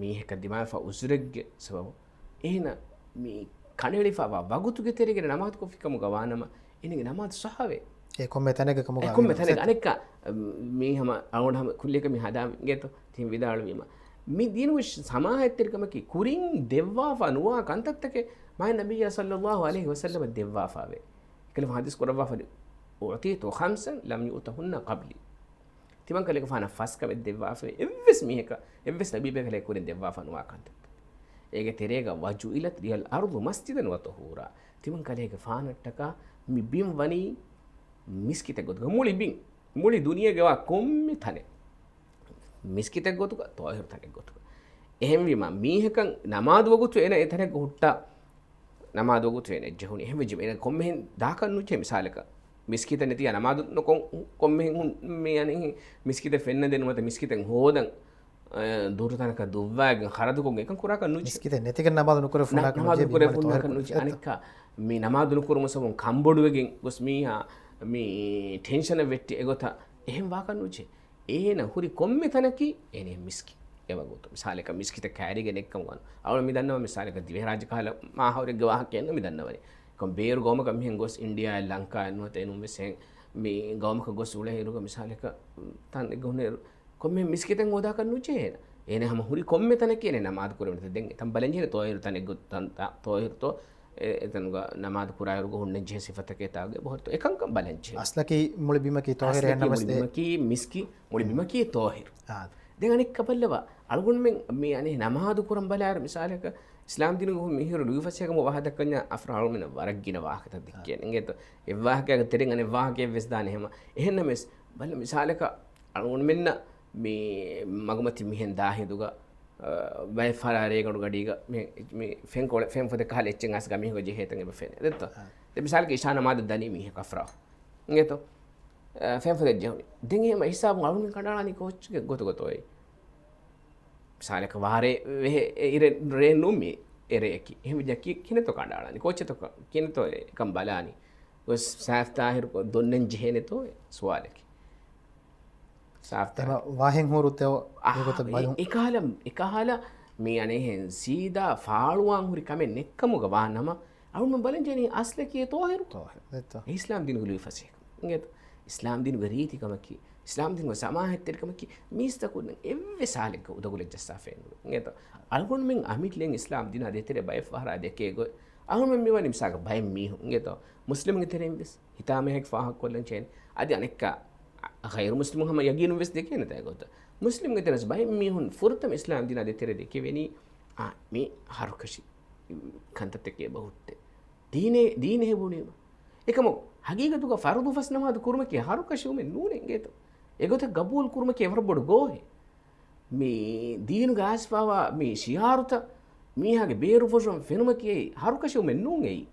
މީހަކަށް ދިމާވެފަ ޢުޛުރެއްގެ ސަބަބުން، އޭނަ މި ކަނޑައެޅިފައިވާ ވަގުތުގެ ތެރޭގަ ނަމާދު ކޮށްފި ކަމުގަ ވާނަމަ، އޭނަގެ ނަމާދު ޞައްޙަވޭ. އެ ކޮންމެ ތަނެއްގަ ކަމުގަ އެ ކޮންމެ ވީނަމަ ތަނެއްގަ. ސެއްތަ. އަނެއްކާ، މީ ހަމަ އަޅުގަނޑު ހަމަ ކުއްލިއަކަށް މި ހަދާ އިނގޭތޯ، ތިން ވިދާޅުވީމަ. މި ދީނުގެ ސަމާހަތްތެރިކަމަކީ ކުރިން ދެއްވާފަ ނުވާ ކަންތައްތަކެއް. މާތް ނަބިއްޔާ ޞައްލައްލާހު ޢަލައިހި ވަސައްލަމަ ދެއްވާފައެވެ. އެކަލޭގެފާނު ޙަދީޘް ކުރައްވާފައި، "أُعْطِيتُ خَمْسًا لَمْ يُؤْتَهُنَّ قَبْلِي." ތިމަން ކަލޭގެފާނަށް ފަސް ކަމެއް ދެއްވާފައި، އެއްވެސް މީހަކަށް، އެއްވެސް ނަބީބެއް ކަލޭ ކުރިން ދެއްވާފަ ނުވާ ކަންތައް. އޭގެ ތެރޭގަ، "وَجُعِلَتْ لِيَ الْأَرْضُ مَسْجِدًا وَطَهُورًا." ތިމަން ކަލޭގެފާނަށްޓަކާ މި ބިން ވަނީ މިސްކިތެއް ގޮތުގަ. މުޅި ބިން، މުޅި ދުނިޔޭގަވާ ކޮންމެ ތަނެއް މިސްކިތެއް ގޮތުގަ، ޠާހިރު ތަނެއް ގޮތުގަ. އެހެންވީމަ، މީހަކަށް ނަމާދު ވަގުތު އޭނަ އެތަނެއްގަ ހުއްޓާ، ނަމާދު ވަގުތު އޭނަ އެއްޖެހުނީ. އެހެންވެއްޖެ އޭނަ ކޮންމެހެން ދާކަށް ނުޖެހޭ. މިސާލަކަށް، މިސްކިތަށް ނެތިއްޔާ ނަމާދު ނުކޮށް، ކޮންމެހެން ހުން-، މި އަނެއް މިސްކިތަށް ފެންނަ ދެން ނުވަތަ މިސްކިތަށް ހޯދަން، އަ، ދުރުތަނަކަށް ދުއްވާގެން ޚަރަދުކޮށްގެން އެކަން ކުރާކަށް ނުޖެހޭ. މިސްކިތަށް ނެތިގެން ނަމާދު ނުކުރެ ނަ-، ފުންނާކަށް ނަމާދު ނުޖެހޭ، ނުކުރެ ބިންވަނީ ފުންނާކަށް ޠާހިރު ނުޖެހޭ. ކަންތައް. އަނެއްކާ، މި ނަމާދު ނުކުރުމުގެ ސަބަބުން ކަނބޮޑުވެގެން ގޮސް މީހާ މި ޓެންޝަނަށް ވެއްޓި އެގޮތަށް އެހެން ވާކަށް ނުޖެހޭ. އޭނަ ހުރި ކޮންމެ ތަނަކީ އޭނަ މިސްކިތް. އެވަގުތު މިސާލަކަށް މިސްކިތަށް ކައިރިގެން އެއްކަން ވާން. އަޅު މި ދަންނަވަން މިސާލަކަށް ދިވެހިރާއްޖެ ކަހަލަ މާހައުރެއްގެ ވާހަކައެއް ނޫން މި ދަންނަވަނީ. ކޮން ބޭރު ގައުމަކަށް މިހެން ގޮސް އިންޑިއާއަށް ލަންކާއަށް ނުވަތަ އެނޫން ވެސް އެހެން މި ގައުމަކަށް ގޮސް އުޅޭއިރުގަ މިސާލަކަށް ތަނެއްގަ ހުންނައިރު ކޮންމެ މިސްކިތެއް ހޯދާކަށް ނުޖެހޭނަ. އޭނަ ހަމަ ހުރި ކޮންމެ ތަނަކީ އޭނަ ނަމާދު ކުރެވޭނެ. ދެން އެތަން ބަލަން ޖެހޭނެ ތާހިރު ތަނެއްގަ ތަން-، ތާ-، ތާހިރުތޯ އެ-، އެތަނުގަ ނަމާދު ކުރާއިރުގަ ހުންނަން ޖެހޭ ސިފަތަކޭ ތާގެ ބޮހޮތު އެކަންކަން ބަލަން ޖެހޭ. އަސްލަކީ މުޅި ބިމަކީ ތޯހިރެއް އަސްލަކީ ނަމަސް މުޅި ދޭ. ބިމަކީ މިސްކި، މުޅި ބިމަކީ ތޯހިރު. އާ. ދެން އަނެއްކަ ބައްލަވާ، އަޅުގަނޑުމެން މި އަނެއް ނަމާދު ކުރަން ބަލާއިރު މިސާލަކަށް، އިސްލާމް ދީނުގަ މިހިރު ލުއިފަސޭހަކަމު ވާހަކަ ދައްކަންޏާ އަފްރާ އަޅުމެންނަށް ވަރަށް ގިނަ ވާހަކަތައް ދެއްކޭނެ. އާ. އިނގޭތޯ؟ އެއްވާހަކައިގެ ތެރެއިން އަނެއް ވާހަކައެއް ވެސް ދާނެ ހަމަ. އެހެންނަމަވެސް، ބަލަ މިސާލަކަށް އަޅުގަނޑުމެންނަށް މި މަގުމަތި މިހެން ދާ ހިނދުގަ، އަ، ބައެއް ފަރާ ރޭގަނޑު ގަޑީގަ މި، މި ފެންކޮޅެއް، ފެން ފޮދެއް ކަހަލަ އެއްޗެއް އައިސް ގަމީހުގަ ޖެހޭތަން އެބަ ފެނޭ. ދެއްތޯ؟ އާ. ދެ މިސާލަކަށް އިޝާ ނަމާދަށް ދަނީ މީހަކު އަފްރާ. އިނގޭތޯ؟ އަ، ފެން ފޮދެއް ޖެހުނީ. ދެން އެހެން ހިސާބުން އަޅުގަނޑު ކަނޑައަޅާނީ ކޯއްޗެއް ގޮތުގަތޯއޭ؟ މިސާލަކަށް ވާރޭ ވެހޭ އެ އިރެއް ރޭ ނޫން މީ އެ ރެއަކީ. އެހެންވެއްޖެ ކި-، ކިހިނެއްތޯ ކަނޑައަޅާނީ؟ ކޯއްޗެއްތޯ ކަ-، ކިހިނެއްތޯ އެކަން ބަލާނީ؟ ގޮސް ސާފް ތާހިރު ކޮ-، ދޮންނަން ޖެހޭނެތޯ އެ ސުވާލަކީ. ސާފް ތާހިރު. އެމަ ވާހެން ހޫރު ތެއޮ އާ، އެގޮތަށް އެ-، ބަލުން. އެކަހަލަ، އެކަހަލަ މި އަނެއްހެން ސީދާ ފާޅުވާން ހުރި ކަމެއް ނެއްކަމުގަ ވާ ނަމަ، އަޅުމެން ބަލަން ޖެހޭނީ އަސްލަކީ އެ ތޯހިރު. ތޯހިރު. ދެއްތޯ. އެ އިސްލާމް ދީނުގެ ލުއިފަސޭހަކަން. އިނގޭތޯ؟ އިސްލާމް ދީނުގެ ރީތިކަމަކީ، އިސްލާމް ދީނުގެ ސަމާހަތްތެރިކަމަކީ، މީސްތަކުން އެއްވެސް ހާލެއްގަ އުދަގުލަށް ޖައްސާފައެއް ނުވޭ. އިނގޭތޯ؟ އަޅުގަނޑުމެން އަމިއްލައިން އިސްލާމް ދީނާ ދޭތެރޭ ބައެއް ފަހަރާ ދެކޭ ގޮތް. އަހަރުމެން މިވަނީ މިސާލަކަށް ބައެއް މީހުން. އިނގޭތޯ؟ މުސްލިމުންގެ ތެރެއިން ވެސް ހިތާމައެއް ފާހަގަކޮށްލަން ޖެހޭނެ. އަދި އަނެއްކާ، ޣައިރު މުސްލިމުން ހަމަ ޔަގީނުން ވެސް ދެކޭނެ ތައް ގޮތަށް. މުސްލިމުންގެ ތެރެއިން ވެސް ބައެއް މީހުން ފުރަތަމަ އިސްލާމް ދީނާ ދޭތެރޭ ދެކެވެނީ، އާ، މި ހަރުކަށި ކަންތައްތަކެއް އެބަ ހުއްޓޭ. ދީނޭ، ދީނެއް ހެއް ބުނީމަ. އެކަމަކު، ހަގީގަތުގަ ފަރުޟު ފަސް ނަމާދު ކުރުމަކީ ހަރުކަށިވުމެއް ނޫނޭ އިނގޭތޯ. އެގޮތަށް ގަބޫލު ކުރުމަކީ ވަރަށް ބޮޑު ގޯހެއް. މި ދީނުގަ އައިސްފާވާ މި ޝިޢާރުތައް މީހާގެ ބޭރުފުށުން ފެނުމަކީ ހަރުކަށިވުމެއް ނޫން އެއީ.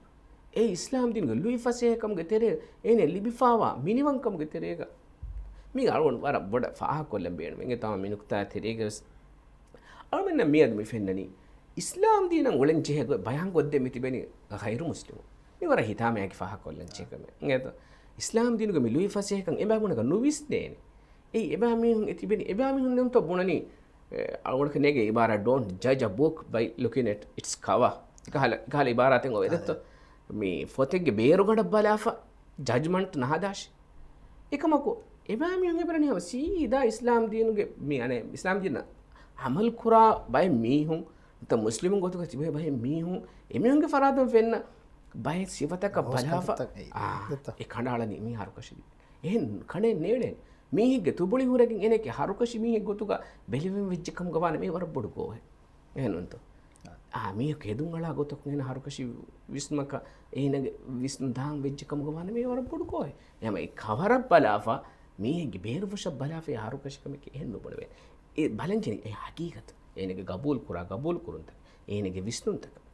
އެއީ އިސްލާމް ދީނުގެ ލުއިފަސޭހަކަމުގެ ތެރޭ އޭނަ ލިބިފާވާ މިނިވަންކަމުގެ ތެރޭގަ. މީ އަޅުގަނޑު ވަރަށް ބޮޑަށް ފާހަގަކޮށްލަން ބޭނުމެއް. އެނގޭތޯ މި ނުކުތާ ތެރޭގަ ވެސް އަޅުމެންނަށް މިއަދު މި ފެންނަނީ، އިސްލާމް ދީނަށް އުޅެން ޖެހޭ ގޮތް ބަޔާން ކޮށްދޭ މި ތިބެނީ ޣައިރު މުސްލިމުން. މި ވަރަށް ހިތާމަޔާކި ފާހަގަކޮށްލަން ޖެހޭ ކަމެއް. އިނގޭތޯ؟ އިސްލާމް ދީނުގެ މި ލުއިފަސޭހަކަން އެބަ ބުނެގަ ނުވިސްނޭނެ. އެއީ އެބަ މީހުން އެ ތިބެނީ، އެބަ މީހުން ނެއްތޯ ބުނަނީ، އެ، އަޅުގަނޑަކަށް ނޭގެ އިބާރާ، "Don't judge a book by looking at its cover." އެކަހަލަ، އެކަހަލަ އިބާރާތެއް އޮވެ ދެއްތޯ. މި ފޮތެއްގެ ބޭރުގަނޑަށް ބަލާފަ ޖަޖްމަންޓް ނަހަދާށި. އެކަމަކު، އެބައިމީހުން އެބަރަނީ ހަމަ ސީދާ އިސްލާމް ދީނުގެ މި އަނެއް އިސްލާމް ދީނަށް އަމަލު ކުރާ ބައެއް މީހުން، ނުތަ މުސްލިމުން ގޮތުގަ ތިބޭ ބައެއް މީހުން، އެމީހުންގެ ފަރާތުން ފެންނަ ބައެއް ސިފަތަކަށް ހޯސް ބަލާފަ، ކަންތައްތައް އެއީ. އާ، ދެއްތޯ؟ އެ ކަނޑައަޅަނީ މީ ހަރުކަށި. އެހެން ކަނޑެއް ނޭޅޭނެ. މީހެއްގެ ތުބުޅި ހުރެގެން އޭނައަކީ ހަރުކަށި މީހެއް ގޮތުގަ ބެލެވެން ވެއްޖެ ކަމުގަ ވާނަމަ އެ ވަރަށް ބޮޑު ގޯހެއް. އެހެންނޫންތޯ؟ އާ، މީހަކު ހެދުން އަޅާ ގޮތަކުން އޭނަ ހަރުކަށި ވިސްނުމަކަށް އޭނަގެ ވިސްނުން ދާން ވެއްޖެ ކަމުގަ ވާނަމަ އެ ވަރަށް ބޮޑު ގޯހެއް. އެހެން އެ ކަވަރަށް ބަލާފަ، މީހެއްގެ ބޭރުފުށަށް ބަލާފަ އެ ހަރުކަށި ކަމެކޭ އެހެން ނުބުނެވޭ. އެ ބަލަންޖެހޭ އެ ހަގީގަތު. އޭނަގެ ގަބޫލު ކުރާ ގަބޫލު ކުރުންތަކެއް. އޭނަގެ ވިސްނުންތަކަށް.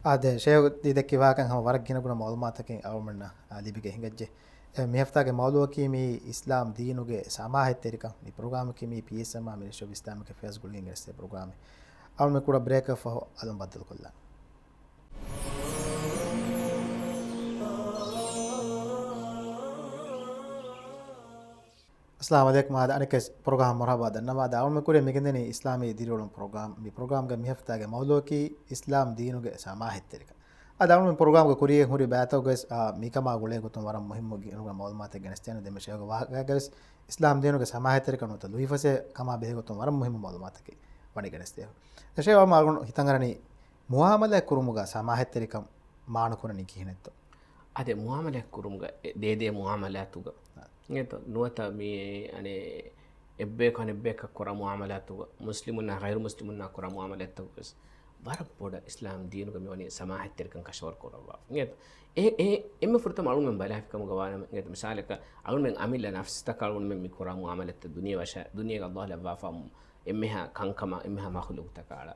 އާދެ، ޝޭހު ދީދެއްކި ވާހަކަ ހަމަ ވަރަށް ގިނަ ގުނަ މައުލޫމާތަކެއް އަޅުމެންނަށް، އާ، ލިބިގެން ހިނގައްޖެ. އެ، މި ހަފްތާގެ މައުލޫއަކީ މި އިސްލާމް ދީނުގެ ސަމާހަތްތެރިކަން. މި ޕްރޮގްރާމަކީ މީ ޕީއެސްއެމްއާ މިނިސްޓްރީ އޮފް އިސްލާމިކް އެފެއާޒް ގުޅިގެން ގެނެސްދޭ ޕްރޮގްރާމެއް. އަޅުމެން ކުޑަ ބްރޭކަށް ފަހު އަލުން ބައްދަލުކޮށްލާން. އައްސަލާމު ޢަލައިކުމް. އާދެ، އަނެއްކަސް ޕްރޮގްރާމް މަރުޙަބާ ދަންނަވާ. އަދި އަޅުމެން ކުރިއަށް މިގެންދަނީ އިސްލާމީ ދިރިއުޅުން ޕްރޮގްރާމް. މި ޕްރޮގްރާމްގެ މި ހަފްތާގެ މައުޟޫޢަކީ އިސްލާމް ދީނުގެ ސަމާހަތްތެރިކަން. އަދި އަޅުމެން ޕްރޮގްރާމްގެ ކުރިއަށް ހުރި ބައިތަކުގަވެސް، އާ، މިކަމާ ގުޅޭ ގޮތުން ވަރަށް މުހިއްމު ގިނަ ގުނަ މައުލޫމާތެއް ގެނެސްދޭނެ. ދެންމެ ޝޭހުގެ ވާހަކަގަވެސް އިސްލާމް ދީނުގެ ސަމާހަތްތެރިކަން ނުވަތަ ލުއިފަސޭހަ ކަމާ ބެހޭ ގޮތުން ވަރަށް މުހިއްމު މައުލޫމާތަކެއް ވަނީ ގެނެސްދޭ. ޝޭހު، އަޅުގަނޑު ހިތަށް އަރަނީ މުޢާމަލާތް ކުރުމުގަ ސަމާހަތްތެރިކަން މާނަ ކުރަނީ ކިހިނެއްތޯ؟ އާދެ، މުޢާމަލާތް ކުރުމުގަ އެ ދޭދޭ މުޢާމަލާތުގަ، އާ، އިނގޭތޯ؟ ނުވަތަ މި އަނެއް އެއްބަޔަކު އަނެއްބަޔަކަށް ކުރާ މުޢާމަލާތުގަ، މުސްލިމުންނާ ޣައިރު މުސްލިމުންނާ ކުރާ މުޢާމަލާތުގަވެސް ވަރަށް ބޮޑަށް އިސްލާމް ދީނުގަ މިވަނީ ސަމާހަތްތެރިކަން ކަށަވަރު ކުރައްވާފަ. އިނގޭތޯ؟ އެ، އެ، އެންމެ ފުރަތަމަ އަޅުގަނޑުމެން ބަލާފި ކަމުގަ ވާނަމަ، އިނގޭތޯ؟ މިސާލަކަށް އަޅުގަނޑުމެން އަމިއްލަ ނަފްސުތަކަށް އަޅުގަނޑުމެން މި ކުރާ މުޢާމަލާތްތައް ދުނިޔެ ވަށަ-، ދުނިޔޭގަ ﷲ ލައްވާފަ އެންމެހާ ކަންކަމާ، އެންމެހާ މަޚްލޫޤުތަކާ އަޅާ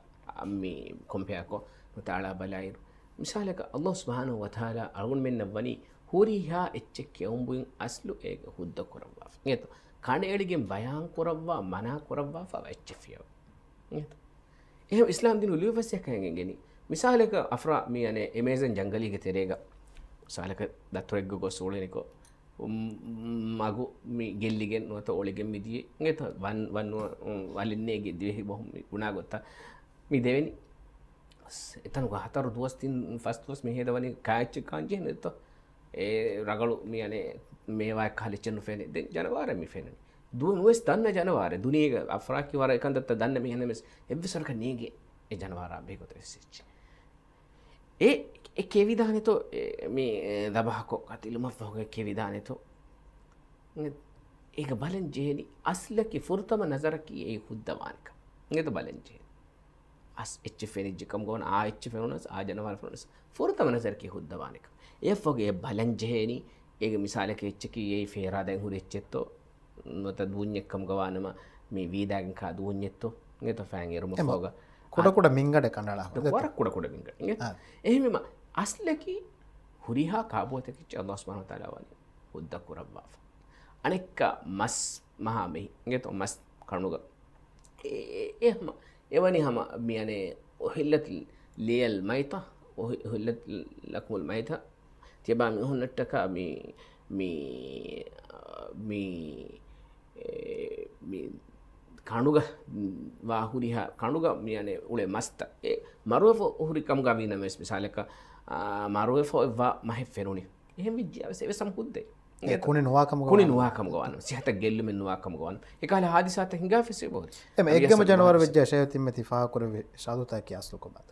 މި ކޮމްޕެއާކޮށް ނުތާޅާ ބަލާއިރު، މިސާލަކަށް ﷲ ސުބްޙާނަހޫ ވަތަޢާލާ އަޅުގަނޑުމެންނަށް ވަނީ ހުރިހާ އެއްޗެއް ކެއުން ބުއިން އަސްލު އޭގެ ހުއްދަ ކުރައްވާފަ. އިނގޭތޯ؟ ކަނޑައެޅިގެން ބަޔާން ކުރައްވާ، މަނާ ކުރައްވާފަ އެއްޗެއް ފިޔަވަ. އިނގޭތޯ؟ އެހެން އިސްލާމް ދީނު ލުއިފަސޭހަކަން އެނގެނީ. މިސާލަކަށް އަފްރާ މި އަނެއް އެމޭޒަން ޖަންގަލީގެ ތެރޭގަ މިސާލަކަށް ދަތުރެއްގަ ގޮސް އުޅެނިކޮށް، މަގު މި ގެއްލިގެން ނުވަތަ އޮޅިގެން މިދިޔަ. އިނގޭތޯ؟ ވަން، ވަން ނުވަ، ވަލިންނޭގެ ދިވެހި ބަހުން މި ބުނާ ގޮތަށް މި ދެވެނީ. އެތަނުގަ ހަތަރު ދުވަސް ތިން ފަސް ދުވަސް މި ހޭދަވަނީ ކާއެއްޗެއް ކާން ޖެހެނެއްތޯ؟ އެ ރަގަޅު މި އަނެއް މޭވާއެއް ކަހަލަ އެއްޗެއް ނުފެނޭ. ދެން ޖަނަވާރެއް މި ފެނުނީ. ދުވަސް ނުވެސް ދަންނަ ޖަނަވާރެއް. ދުނިޔޭގަ އަފްރާކީ ވަރަށް އެކަންތައްތައް ދަންނަ މީހެއް ނަމަވެސް އެއްވެސް ވަރަކަށް ނޭނގޭ އެ ޖަނަވާރާ ބެހޭގޮތަށް ވެސް އެއްޗެއް. އެ، އެ ކެވިދާނެތޯ، އެ، މި، އެ، ދަބަހަކޮށް ކަތިލުމަށްފަހުގަ ކެވިދާނެތޯ. އެ، އޭގަ ބަލަން ޖެހެނީ އަސްލަކީ ފުރަތަމަ ނަޒަރަކީ އެއީ ހުއްދަވާނެކަން. އެތަ ބަލަން ޖެހެނީ. އަސް އެއްޗެއް ފެނިއްޖެ ކަމުގަ ވަން، އާ އެއްޗެއް ފެނުނަސް، އާ ޖަނަވާރެއް ފެނުނަސް، ފުރަތަމަ ނަޒަރަކީ ހުއްދަވާނެކަން. އެއަށްފަހުގަ އެ ބަލަން ޖެހެނީ، އޭގެ މިސާލަކަށް އެއްޗަކީ އެއީ ފޭރާދައިން ހުރި އެއްޗެއްތޯ، ނުވަތަ ދޫންޏެއް ކަމުގަ ވާނަމަ މި ވީދާގެން ކާ ދޫންޏެއްތޯ، އެތަ ފައިން އެރުމަށްފަހުގަ. ކުޑަކުޑަ މިންގަނޑެއް ކަނޑައަޅާ ހުރެ. ވަރަށް ކުޑަކުޑަ މިންގަނޑެއް. އާ. އެހެންވީމަ، އަސްލަކީ ހުރިހާ ކާބޯތަކެއްޗެއް ﷲ ސުބްޙާނަހޫ ވަތަޢާލާ ވަނީ ހުއްދަ ކުރައްވާފަ. އަނެއްކާ މަސް މަހާ މެހި، އިނގޭތޯ މަސް ކަނޑުގަ. އެ، އެ، އެ ހަމަ، އެވަނީ ހަމަ މި އަނެއް އުޙިއްލަތް ލިޔަލް މައިތަ، އުޙި-، އުޙިއްލަތް ލަކުމުލް މައިތަ. ތިޔަބާ މީހުންނަށްޓަކާ މި، މި، މި، އެ، މި ކަނޑުގަ ވާ ހުރިހާ ކަނޑުގަ މި އަނެއް އުޅޭ މަސްތައް. އެ މަރުވެފަ ހުރި ކަމުގަ ވީނަމަވެސް މިސާލަކަށް، އާ، މަރުވެފަ އޮތްވާ މަހެއް ފެނުނީ. އެހެން ވެއްޖިއްޔާވެސް އެވެސް ހަމަ ހުއްދައެއް. އެ ކުނި ނުވާ ކަމުގަ ކުނި ވާނަމަ. ނުވާ ކަމުގަ ވާނަމަ. ސިހަތަށް ގެއްލުމެއް ނުވާ ކަމުގަ ވާނަމަ. އެކަހަލަ ހާދިސާތައް ހިނގާފައި އެބަހުރި. އެމަ އެއްގަމަ ޖަނަވާރު ވެއްޖާ ޝޭހު ތިންމެ ތި ފާހަގަކުރެއްވި ޝަރުތަކީ އަސްލު ކޮބާތަ؟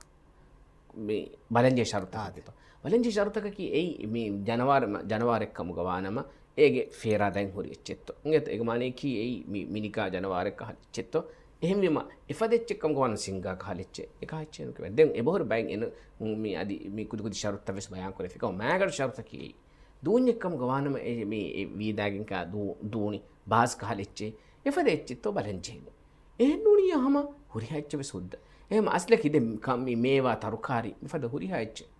މި ބަލަންޖެހޭ ޝަރުތަކަކީ. އާ. ބަލަންޖެހޭ ޝަރުތަކަކީ އެއީ މި ޖަނަވާރެއް، ޖަނަވާރެއް ކަމުގަ ވާނަމަ، އޭގެ ފޭރާ ދައިން ހުރި އެއްޗެއްތޯ. އިނގޭތޯ އޭގެ މާނަޔަކީ އެއީ މި، މިނިކާ ޖަނަވާރެއް ކަހަލަ އެއްޗެއްތޯ. އެހެންވީމަ، އެފަދަ އެއްޗެއް ކަމުގަ ވާނަމަ ސިންގާ ކަހަލަ އެއްޗެއް، އެކަހަލަ އެއްޗެއް ނުކެވޭ. ދެން އެބަހުރި ބައެއް އެނު، މި އަދި މި ކުދި ކުދި ޝަރުތައް ވެސް ބަޔާން ކުރެފި. އެކަމަ މާގަނޑު ޝަރުތަކީ އެއީ. ދޫންޏެއް ކަމުގަ ވާނަމަ އެ، މި އެ ވީދާގެން ކާ ދޫ، ދޫނި ބާސް ކަހަލަ އެއްޗެއް، އެފަދަ އެއްޗެއްތޯ ބަލަން ޖެހޭނެ. އެހެން ނޫނިއްޔާ ހަމަ ހުރިހާ އެއްޗެއް ވެސް ހުއްދަ. އެހެން އަސްލަކީ ދެން ކަ-، މި މޭވާ ތަރުކާރީ މިފަދަ ހުރިހާ އެއްޗެއް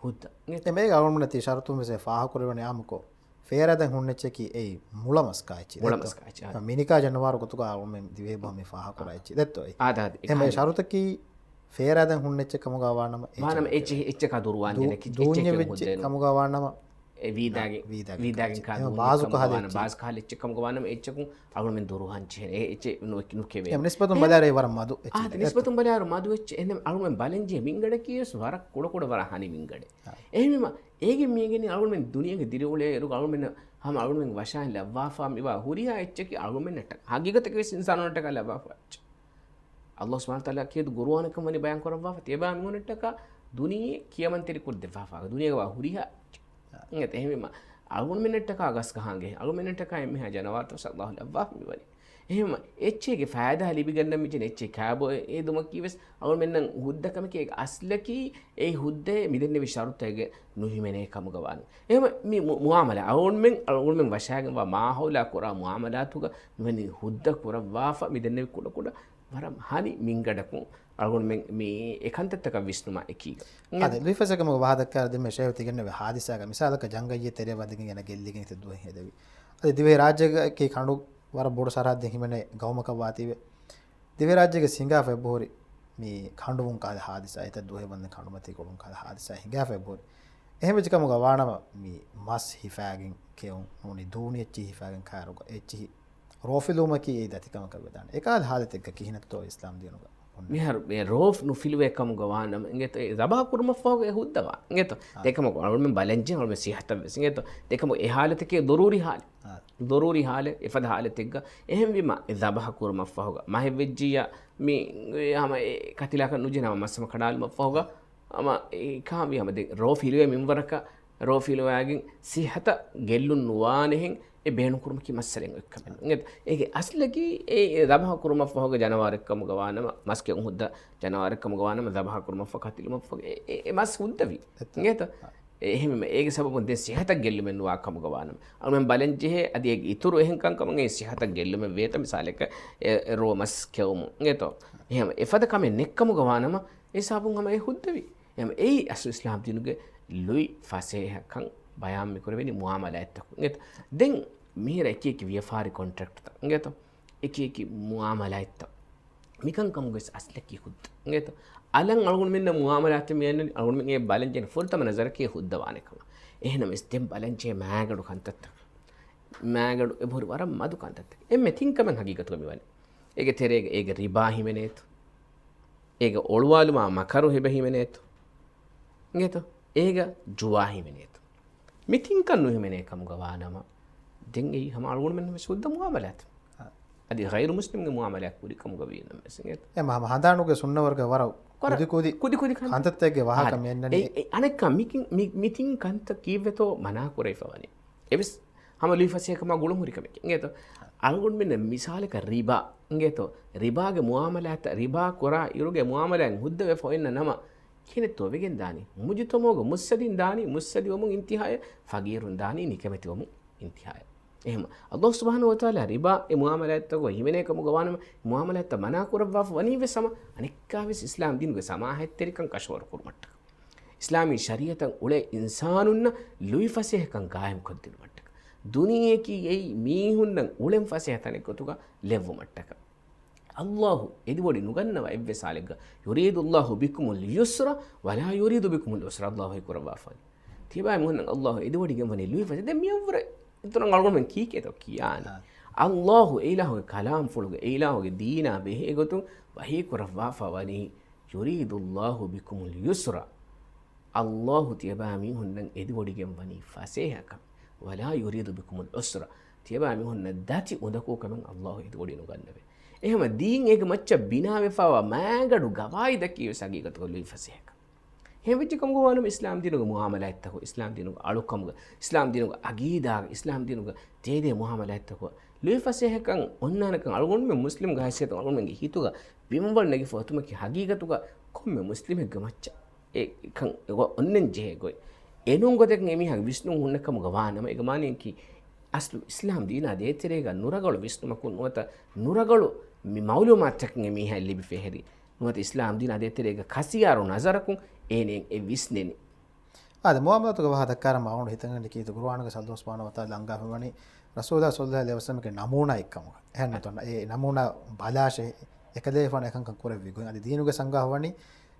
ހުއްދަ. އެ މޭގަ އަޅުގަނޑުމެންނަށް ތި ޝަރުތުން ވެސް އެ ފާހަގަކުރެވެނީ އާއްމުކޮށް، ފޭރާދައިން ހުންނަ އެއްޗަކީ އެއީ މުޅަ މަސް ކާ އެއްޗެއް. މުޅަ ދެއްތޯ؟ މަސް ކާ އެއްޗެއް، އާ. މިނިކާ ޖަނަވާރު ގޮތުގަ އަޅުގަނޑުމެން ދިވެހި ބަހަށް މި ފާހަގަކުރާ އެއްޗެއް. ދެއްތޯ އެ؟ އާ، ދާ، ދާ. އެ މޭ ޝަރުތަކީ ފޭރާދައިން ހުންނަ އެއްޗެއް ކަމުގަ ވާނަމަ ވާނަމަ އެއްޗެއް، އެއްޗެއް އެއްޗަކާ ދުރުވާން ދޫ-، ޖެހޭނެ އެއްޗެއް ދޫންޏެއް ކެއުން ވެއްޖެ ހުއްދައެއް ނޫން. ކަމުގަ ވާނަމަ އެ ވީދާގެ، ވީދާގެ ވީދާގެން ކާ އެ ދޫންޏެއް ބާޒު ކަމުގަ ކަހަލަ ވާނަ، އެއްޗެއް. ބާޒު ކަހަލަ އެއްޗެއް ކަމުގަ ވާނަމަ އެއްޗަކުން އަޅުގަނޑުމެން ދުރުހަން ޖެހޭނެ. އެ އެއްޗެއް ނު-، ނުކެވޭ. އެ ނިސްބަތުން ބަލާއިރު ވަރަށް މަދު އެއްޗެއް. އާ، ދެއްތޯ؟ ނިސްބަތުން ބަލާއިރު މަދު އެއްޗެއް. އެހެން އަޅުގަނޑުމެން ބަލަން ޖެހޭ މިންގަނޑަކީ ވެސް ވަރަށް ކުޑަ ކުޑަ ވަރަށް ހަނި މިންގަނޑެއް. އާ. އެހެންވީމަ، އޭގެ މީގެނީ އަޅުގަނޑުމެން ދުނިޔޭގެ ދިރިއުޅޭއިރު އަޅުގަނޑުމެން ހަމަ އަޅުގަނޑުމެން ވަށާއިން ލައްވާފާ މިވާ ހުރިހާ އެއްޗަކީ އަޅުގަނޑުމެންނަށްޓަކާ، ހަގީގަތަކީ ވެސް އިންސާނުންނަށްޓަކާ ލައްވާފާ އެއްޗެއް. ﷲ ސުބްޙާނަހޫ ވަތަޢާލާ ކީރިތި ޤުރުއާނަކަށް ވަނީ ބަޔާން ކުރައްވާފަ، ތިޔަބާ މީހުންނަށްޓަކާ ދުނިޔެ ކިޔަމަންތެރި ކުރި ދެއްވާފާ ދުނިޔޭގަ ވާ ހުރިހާ އެއްޗެއް. އެހެންވީމަ، އަޅުގަނޑުމެންނަށްޓަކާ ގަސްގަހާގެ، އަޅުގަނޑުމެންނަށްޓަކާ އެންމެހާ ޖަނަވާރުތައް ވެސް ﷲ ލައްވާފަ މިވަނީ. އެހެންވީމަ، އެއްޗެއްގެ ފައިދާ ލިބިގަންނަން މިޖެހެނީ އެއްޗެއް ކާބޯ އެ ދުމަކީ ވެސް އަޅުގަނޑުމެންނަށް ހުއްދަ ކަމެކޭ. އަސްލަކީ އެ ހުއްދައެއް މިދެންނެވި ޝަރުތެއްގެ ނުހިމެނޭ ކަމުގަ ވާން. އެހެންވީމަ، މި މު-، މުއާމަލާ އަޅުގަނޑުމެން، އަޅުގަނޑުމެން ވަށާގެންވާ މާހައުލާ ކުރާ މުއާމަލާތުގަ މިވަނީ ހުއްދަ ކުރައްވާފަ މިދެންނެވި ކުޑަކުޑަ ވަރަށް ހަނި މިންގަނޑަކުން އަޅުގަނޑުމެން މި އެކަންތައްތަކަށް ވިސްނުމާ އެކީގަ. އަދި ލުއިފަސް ކަމުގަ ވާހަކަ ދެންމެ ޝޭހު ތިގެންނެވި ހާދިސާގަ މިސާލަކަށް ޖަންގައްޔެއް ތެރެއަށް ވަދެގެން ގެނަ ގެއްލިގެން އިތުރު ދުވަހެއް ހެދެވި. އަދި ދިވެހި ރާއްޖޭގައި ކަނޑު ވަރަށް ބޮޑު ސަރަހައްދެއް ހިމެނޭ ގައުމަކަށް ވާތީވެ. ދިވެހިރާއްޖޭގެ ހިނގާފަ އެބަހުރި މި ކަނޑުވުން ކަހަލަ ހާދިސާ، އެތައް ދުވަހެއް ވަންދެން ކަނޑުމަތީ ގުޅުން ކަހަލަ ހާދިސާ ހިނގާފަ އެބަހުރި. އެހެން ވެއްޖެ ކަމުގަ ވާނަމަ މި މަސް ހިފާގެން ކެއުން ނޫނީ ދޫނި އެއްޗިހި ހިފާގެން ކާރުގަ އެއްޗިހި ރޯފިލުވުމަކީ އެއީ ދަތިކަމަކަށް ވެދާނެ. އެކަހަލަ ހާލަތެއްގަ ކިހިނެއްތޯ އިސްލާމް ދީނުގަ ހުންނަ؟ މިހާރު މި ރޯފް ނުފިލުވޭ ކަމުގަ ވާނަމަ އިނގޭތޯ އެ ޒަބަހަ ކުރުމަށްފަހުގަ އެ ހުއްދަވާ އިނގޭތޯ. އާ. ދެކަމަކު އަޅުމެން ބަލަންޖެ އަޅުމެން ސިހަތަށް ވެސް އިނގޭތޯ. ދެކަމު އެ ހާލަތަކީ ދޮރޫރީ ހާލެއް. އާ. ދޮރޫރީ ހާލެއް، އެފަދަ ހާލަތެއްގަ. އެހެންވީމަ، އެ ޒަބަހަ ކުރުމަށްފަހުގަ، މަހެއްވެއްޖިއްޔާ، މި، އެ ހަމަ އެ ކަތިލާކަށް ނުޖެހޭ ނަމަ، މަސް ހަމަ ކަނޑާލުމަށްފަހުގަ، ހަމަ އެ ކާންވީ ހަމަ ދެން ރޯ ފިލުވޭ މިންވަރަކަށް، ރޯ ފިލުވާގެން ސިހަތަށް ގެއްލުން ނުވާނެހެން އެ ބޭނުންކުރުމަކީ މައްސަލައެއް އޮތްކަމެއް. އާ. އެ، އޭގެ އަސްލަކީ އެ، އެ ޒަބަހަ ކުރުމަށްފަހުގަ ޖަނަވާރެއްކަމުގަ ވާނަމަ، މަސް ކެއުން ހުއްދަ ޖަނަވާރެއްކަމުގަ ވާނަމަ، ޒަބަހަ ކުރުމަށްފަހު ކަތިލުމަށްފަހު އެ، އެ، އެ މަސް ހުއްދަވީ. އެތަ. އިނގޭތަ؟ އާ. އެ އެހެންވީމަ، އޭގެ ސަބަބުން ދެން ސިހަތަށް ގެއްލުމެއް ނުވާ ކަމުގަ ވާނަމަ. އަޅުމެން ބަލަން ޖެހޭ، އަދި އޭގެ އިތުރު އެހެން ކަންކަމުން އެ ސިހަތަށް ގެއްލުމެއް ވޭތަ، މިސާލަކަށް އެ، އެ ރޯ މަސް ކެއުމުން. އިނގޭތޯ؟ އެހެން އެފަދަ ކަމެއް ނެއްކަމުގަ ވާނަމަ، އެ ސަބަބުން ހަމަ އެ ހުއްދަވީ. އެހެން އެއީ އަސްލު އިސްލާމް ދީނުގެ ލުއި ފަސޭހަކަން ބަޔާން މިކުރެވެނީ މުއާމަލާތްތަކުން. އިނގޭތޯ؟ ދެން މިހިރަ އެކި އެކި ވިޔަފާރި ކޮންޓްރެކްޓްތައް. އިނގޭތޯ؟ އެކި އެކި މުއާމަލާތްތައް. މިކަންކަމުގެ އަސްލަކީ ހުއްދަ. އިނގޭތޯ؟ އަލަށް އަޅުގަނޑުމެންނަށް މުއާމަލާތެއް މިއަންނަނީ، އަޅުގަނޑުމެން އެ ބަލަންޖެހޭ ފުރަތަމަ ނަޒަރަކީ ހުއްދަވާނެ ކަމަށް. އެހެނަމަވެސް ދެން ބަލަންޖެހޭ މާގަނޑު ކަންތައްތައް. މާގަނޑު އެބަހުރި ވަރަށް މަދު ކަންތައްތަކެއް. އެންމެ ތިން ކަމެއް ހަގީގަތުގަ މިވަނީ. އޭގެ ތެރޭގަ އޭގެ ރިބާ ހިމެނޭތޯ. އޭގަ އޮޅުވާލުމާ މަކަރު ހިބަ ހިމެނޭތޯ. އިނގޭތޯ؟ އޭގަ ޖުވާ ހިމެނޭތޯ. މި ތިންކަން ނުހިމެނޭ ކަމުގަ ވާނަމަ، ދެން އެއީ ހަމަ އަޅުގަނޑުމެން ވެސް ހުއްދަ މުއާމަލާތެއް. އަދި ޣައިރު މުސްލިމްގެ މުއާމަލާތް ކުރި ކަމުގަ ވީނަމަވެސް އިނގޭތޯ. އެ މަ-، ހަމަ ހަނދާނުގެ ސުންނަވަރުގެ ވަރަށް ކުދި ކުދި ކުދި ކުދި ކަންތައް. ކަންތައްތަކެއްގެ ވާހަކަ އާ، މި އަންނަނީ. އެ، އެ، އަނެއްކާ މިކިން، މި، މިތިން ކަންތައް ކީއްވެތޯ މަނާ ކުރެވިފަ ވަނީ. އެވެސް ހަމަ ލުއިފަސޭހަކަމާ ގުޅުން ހުރި ކަމެއް. އިނގޭތޯ؟ އަޅުގަނޑުމެންނަށް މިސާލަކަށް ރިބާ. އިނގޭތޯ؟ ރިބާގެ މުއާމަލާތަށް، ރިބާ ކުރާ އިރުގެ މުއާމަލާތް ހުއްދަވެފަ އޮތްނަ ނަމަ، ކިހިނެއްތޯ ވެގެން ދާނީ؟ މުޖުތަމަޢުގެ މުއްސަދިން ދާނީ، މުއްސަދި ވަމުން އިންތިހާޔަށް، ފަގީރުން ދާނީ ނިކަމެތި ވަމުން އިންތިހާޔަށް. އެހެން، އަﷲ ސުބްޙާނަހޫ ވަތަޢާލާ ރިބާ އެ މުއާމަލާތްތަކުގަ ހިމެނޭ ކަމުގަ ވާނަމަ، މުއާމަލާތްތައް މަނާ ކުރައްވާފަ ވަނީ ވެސް ހަމަ އަނެއްކާވެސް އިސްލާމް ދީނުގެ ސަމާހަތްތެރިކަން ކަށަވަރު ކުރުމަށްޓަކަ. އިސްލާމީ ޝަރީޢަތަށް އުޅޭ އިންސާނުންނަށް ލުއިފަސޭހަކަން ގާއިމްކޮށްދިނުމަށްޓަކަ. ދުނިޔެއަކީ އެއީ މީހުންނަށް އުޅެން ފަސޭހަ ތަނެއް ގޮތުގަ ލެއްވުމަށްޓަކަ. އަﷲ އެދިވޮޑި ނުގަންނަވާ އެއްވެސް ހާލެއްގަ، يريد الله بكم اليسر ولا يريد بكم العسر، އަﷲ އެ ކުރައްވާފަވަނީ. ތިޔަބައި މީހުންނަށް އަﷲ އެދިވޮޑިގެން ވަނީ ލުއިފަސޭހަ. ދެން މިއަށްވުރެ އިތުރަށް އަޅުގަނޑުމެން ކީކޭތޯ ކިޔާނީ؟ އާ. އަﷲ އެ އިލާހުގެ ކަލާމްފުޅުގެ، އެ އިލާހުގެ ދީނާ ބެހޭ ގޮތުން ވަޙީ ކުރައްވާފަ ވަނީ، يريد الله بكم اليسر. އަﷲ ތިޔަބައި މީހުންނަށް އެދިވޮޑިގެން ވަނީ ފަސޭހަކަން. ولا يريد بكم العسر. ތިޔަބައި މީހުންނަށް ދަތި އުނދަގޫކަމެއް އަﷲ އެދިވޮޑި ނުގަންނަވޭ. އެހެމަ ދީން އޭގެ މައްޗަށް ބިނާވެފައިވާ މާގަނޑު ގަވާއިދަކީ ވެސް ހަގީގަތުގަ ލުއިފަސޭހަކަން. ހެންވެއްޖެ ކަމުގަ ވާނަމަ އިސްލާމް ދީނުގެ މުއާމަލާތްތަކު، އިސްލާމް ދީނުގެ އަޅުކަމުގަ، އިސްލާމް ދީނުގެ އަގީދާގަ، އިސްލާމް ދީނުގަ ދޭދޭ މުއާމަލާތްތަކު ލުއިފަސޭހަކަން އޮންނާނެކަން އަޅުގަނޑުމެން މުސްލިމްގެ ހައިސިއްޔަތުން އަޅުގަނޑުމެންގެ ހިތުގަ ބިންވަޅު ނެގިފަ އޮތުމަކީ ހަގީގަތުގަ ކޮންމެ މުސްލިމެއްގެ މައްޗަށް އެ ކަން އޮންނަން ޖެހޭ ގޮތް. އެނޫން ގޮތަކަށް އެމީހާގެ ވިސްނުން ހުންނަ ކަމުގަ ވާނަމަ، އޭގެ މާނައަކީ އަސްލު އިސްލާމް ދީނާ ދޭތެރޭގަ ނުރަގަޅު ވިސްނުމަކުން ނުވަތަ ނުރަގަޅު މި މައުލޫމާތުތަކެއް އެމީހާއަށް ލިބިފަ ހެރި. ނުވަތަ އިސްލާމް ދީނާ ދޭތެރޭގަ ކަސިޔާރު ނަޒަރަކުން އޭނައަށް އެ ވިސްނެނީ. އާދެ، މުއާމަލާތުގެ ވާހަކަ ދައްކާރަމަ އަޅުގަނޑު ހިތަށް އަންނަނީ ކީރިތި ޤުރުއާނުގަ ﷲ ސުބްޙާނަހޫ ވަތަޢާލާ އަންގާފަ ވަނީ ރަސޫލާ ޞައްލައްލާހު ޢަލައިހި ވަސައްލަމްގެ ނަމޫނާއެއްކަމުގަ. އެހެން ނަމޫނާ ބަލާށޭ، އެކަލޭގެފާނު އެކަންކަން ކުރެއްވި ގޮތް. އަދި ދީނުގަ އަންގާފަ ވަނީ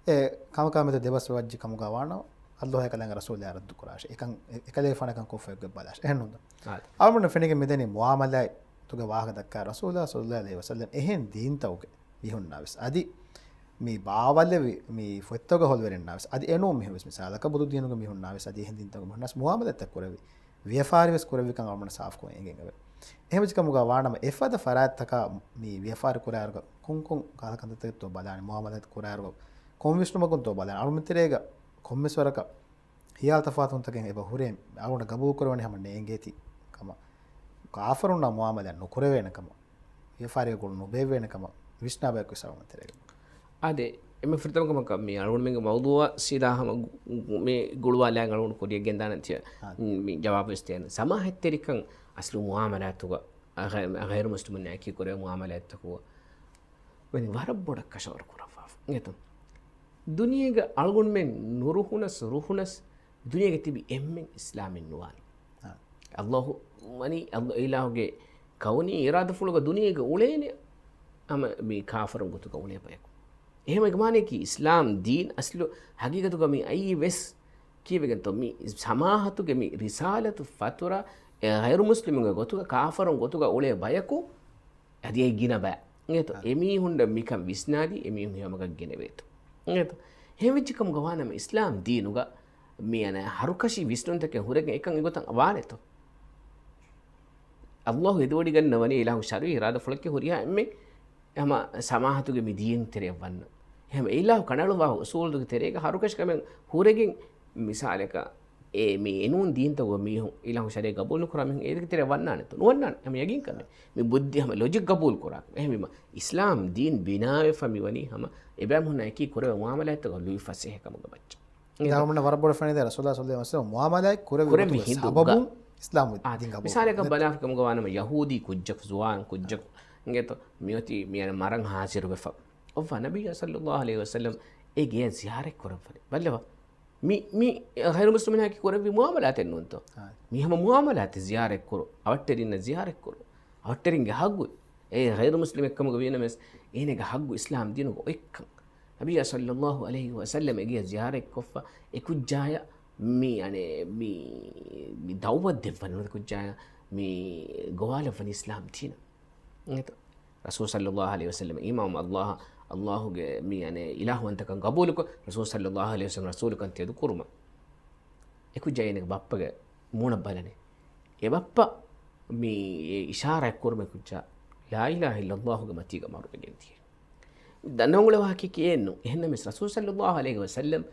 އެ ކަމަކާ މެދު ދެބަސްވެވައްޖެ ކަމުގަ ވާނަމަ، ﷲ އާ އެކަލާނގެ ރަސޫލާ ރައްދު ކުރާށޭ. އެކަން އެ-، އެކަލޭގެފާނު އެކަން ކޮށްފަ އެއްގޮތް ބަލާށޭ. އެހެން ނޫންތަ؟ އާދެ. އަޅުގަނޑަށް ފެނިގެން މިދަނީ މުއާމަލާތުގެ ވާހަކަ ދައްކާ ރަސޫލާ ޞައްލައްލާހު ޢަލައިހި ވަސައްލަމް އެހެން ދީންތަކުގެ މީހުންނާވެސް އަދި މި ބާވައްލެވި މި ފޮތްތަކުގެ ހޮލުވެރިންނާވެސް އަދި އެނޫން މީހުންވެސް މިސާލަކަށް ބުދު ދީނުގެ މީހުންނާވެސް އަދި އެހެން ދީންތަކުގެ މީހުންނާވެސް މުއާމަލާތް ކުރެވި، ވިޔަފާރިވެސް ކުރެވިކަން އަޅުގަނޑަށް ސާފުކޮށް އެނގެން އެވެ. އެހެންވެއްޖެ ކަމުގަ ވާނަމަ އެފަދަ ފަރާތްތަކާ މި ވިޔަފާރި ކުރާއިރުގަ ކޮންކޮން ކަހަލަ ކަންތައްތަކެއްތޯ ބަލާނެ، މުއާމަލާތް ކުރާއިރުގަ ކޮން ވިސްނުމަކުންތޯ ބަލާނެ. އަޅުގަނޑުމެން ތެރޭގަ ކޮންމެސް ވަރަކަށް ހިޔާލު ތަފާތުކަންތަކެއް އެބަ ހުރޭ، އަޅުގަނޑަށް ގަބޫލު ކުރެވޭނެ ހަމަ ނޭނގޭތީ ކަމަށް، ކާފަރުންނާ މުއާމަލާތް ނުކުރެވޭނެ ކަމަށް، ވިޔަފާރީގަ ގުޅުން ނުބޭއްވޭނެ ކަމަށް ވިސްނާ ބަޔަކުވެސް އަޅުގަނޑު ތެރޭގަ. އާދެ، އެންމެ ފުރަތަމަ ކަމަކަށް މި އަޅުގަނޑުމެންގެ މައުޟޫޢަށް ސީދާ ހަމަ ގު-، ގު-، މި ގުޅުވާލާ އަޅުގަނޑު ކުރިޔަށް ގެންދާނަން ތިޔަ. އާދެ. މި ޖަވާބުވެސް ދޭނަން. ސަމާހަތްތެރިކަން އަސްލު މުއާމަލާތުގަ، އަ، ޣަ-، ޣައިރު މުސްލިމުންނާއެކީ ކުރެވޭ މުއާމަލާތްތަކުގަ ވަނީ ވަރަށް ބޮޑަށް ކަށަވަރު ކުރައްވާފަ. އިނގޭތޯ؟ ދުނިޔޭގަ އަޅުގަނޑުމެން ނުރުހުނަސް، ރުހުނަސް، ދުނިޔޭގަ ތިބި އެންމެން އިސްލާމީން ނުވާނެ. އާ. އަﷲ ވަނީ، އަﷲ އިލާހުގެ ކައުނީ އިރާދަފުޅުގަ ދުނިޔޭގަ އުޅޭނެ ހަމަ މި ކާފަރުން ގޮތުގަ އުޅޭ ބަޔަކު. އެހެންވީމަ އޭގެ މާނައަކީ އިސްލާމް ދީން އަސްލު ހަގީގަތުގަ މި އައީ ވެސް ކީއްވެގެންތޯ؟ މި ސަމާހަތުގެ މި ރިސާލަތު ފަތުރަށް އެ ޣައިރު މުސްލިމުންގެ ގޮތުގަ ކާފަރުން ގޮތުގަ އުޅޭ ބަޔަކު އަދި އެ ގިނަ ބައި. އިނގޭތޯ؟ އާ. އެމީހުންނަށް މިކަން ވިސްނާދީ، އެމީހުން ހެޔޮމަގަށް ގެނެވޭތޯ. އިނގޭތޯ؟ ހެންވެއްޖެ ކަމުގަ ވާނަމަ އިސްލާމް ދީނުގަ މި އަނެއް ހަރުކަށި ވިސްނުންތަކެއް ހުރެގެން އެކަން އެގޮތަށް ވާނެތޯ؟ އަﷲ އެދިވޮޑިގަންނަވަނީ އިލާހު ޝަރުޢީ އިރާދަފުޅަކީ ހުރިހާ އެންމެ ހަމަ ސަމާހަތުގެ މި ދީން ތެރެއަށް ވަންނަ. ހަމަ އެ އިލާހު ކަނޑައަޅުއްވާ އުސޫލުގެ ތެރޭގަ ހަރުކަށި ކަމެއް ހުރެގެން މިސާލަކަށް އެ މި އެނޫން ދީންތަކުގަ މީހުން އިލާހު ޝަރީޢަތް ގަބޫލު ނުކުރާ މީހުން އޭގެ ތެރެއަށް ވަންނާނެތޯ؟ ނުވަންނާނެ. ހަމަ ޔަގީންކަމެއް. މި ބުއްދި ހަމަ ލޮޖިކް ގަބޫލު ކުރާ. އެހެންވީމަ އިސްލާމް ދީން ބިނާވެފަ މިވަނީ ހަމަ އެބައިމީހުންނާ އެކީ ކުރެވޭ މުއާމަލާތްތަކުގަ ލުއިފަސޭހަކަމުގެ މައްޗަށް. ދާވަމުން ވަރަށް ބޮޑަށް ފެނިދޭ ރަސޫލާ ޞައްލައްލާހު ޢަލައިހި ވަސައްލަމަ މުއާމަލާތް ކުރެއްވި ކުރެއްވި ގޮތުގެ ހިނދުގަ. ސަބަބުން އިސްލާމް އާ، ދީން ގަބޫލު މިސާލަކަށް ކުރެއްވި. ބަލާފަ ކަމުގަ ވާނަމަ ޔަހޫދީ ކުއްޖަކު، ޒުވާން ކުއްޖަކު އިނގޭތޯ؟ މިއޮތީ މި އަނެއް މަރަން ހާޒިރުވެފަ. އޮއްވާ ނަބިއްޔާ ޞައްލައްލާހު ޢަލައިހި ވަސައްލަމް އެ ގެޔަށް ޒިޔާރަތް ކުރައްވަނީ. ބައްލަވާ. މި، މި ޣައިރު މުސްލިމުންނާއެކީ ކުރެއްވި މުއާމަލާތެއް ނޫންތޯ؟ އާ. މި ހަމަ މުއާމަލާތެއް ޒިޔާރަތް ކުރު، އަވަށްޓެރިންނަށް ޒިޔާރަތް ކުރު. އަވަށްޓެރިންގެ ހައްގު. އެ ޣައިރު މުސްލިމެއްކަމުގަ ވީނަމަވެސް އޭނަގެ ހައްގު އިސްލާމް ދީނުގަ އޮތްކަން. ނަބިއްޔާ ޞައްލައްލާހު ޢަލައިހި ވަސައްލަމް އެގެޔަށް ޒިޔާރަތްކޮށްފަ އެ ކުއްޖާޔަށް މި، އަނެއް، މި، މި ދަޢުވަތް ދެއްވަން ނުވަތަ ކުއްޖާޔަށް މި ގޮވާލައްވަނީ އިސްލާމް ދީނަށް. އިނގޭތޯ؟ ރަސޫލު ޞައްލައްލާހު ޢަލައިހި ވަސައްލަމް އީމާން ﷲ، ﷲގެ މި، އަނެއް، އިލާހުވަންތަކަން ގަބޫލުކޮށް، ރަސޫލު ޞައްލައްލާހު ޢަލައިހި ވަސައްލަމް ރަސޫލުކަން ތެދު ކުރުމަށް. އެ ކުއްޖާ އޭނަގެ ބައްޕަގެ މޫނަށް ބަލަނީ. އެ ބައްޕަ މި އިޝާރާތް ކުރުމަށް ކުއްޖާ ލާ އިލާހަ އިއްލައްލާހުގެ މަތީގަ މަރުވެގެން ދިޔަ. ދަންނަވަން އުޅޭ ވާހަކައަކީ އެއެއްނު. އެހެންނަމަވެސް ރަސޫލު ޞައްލައްލާހު ޢަލައިހި ވަސައްލަމް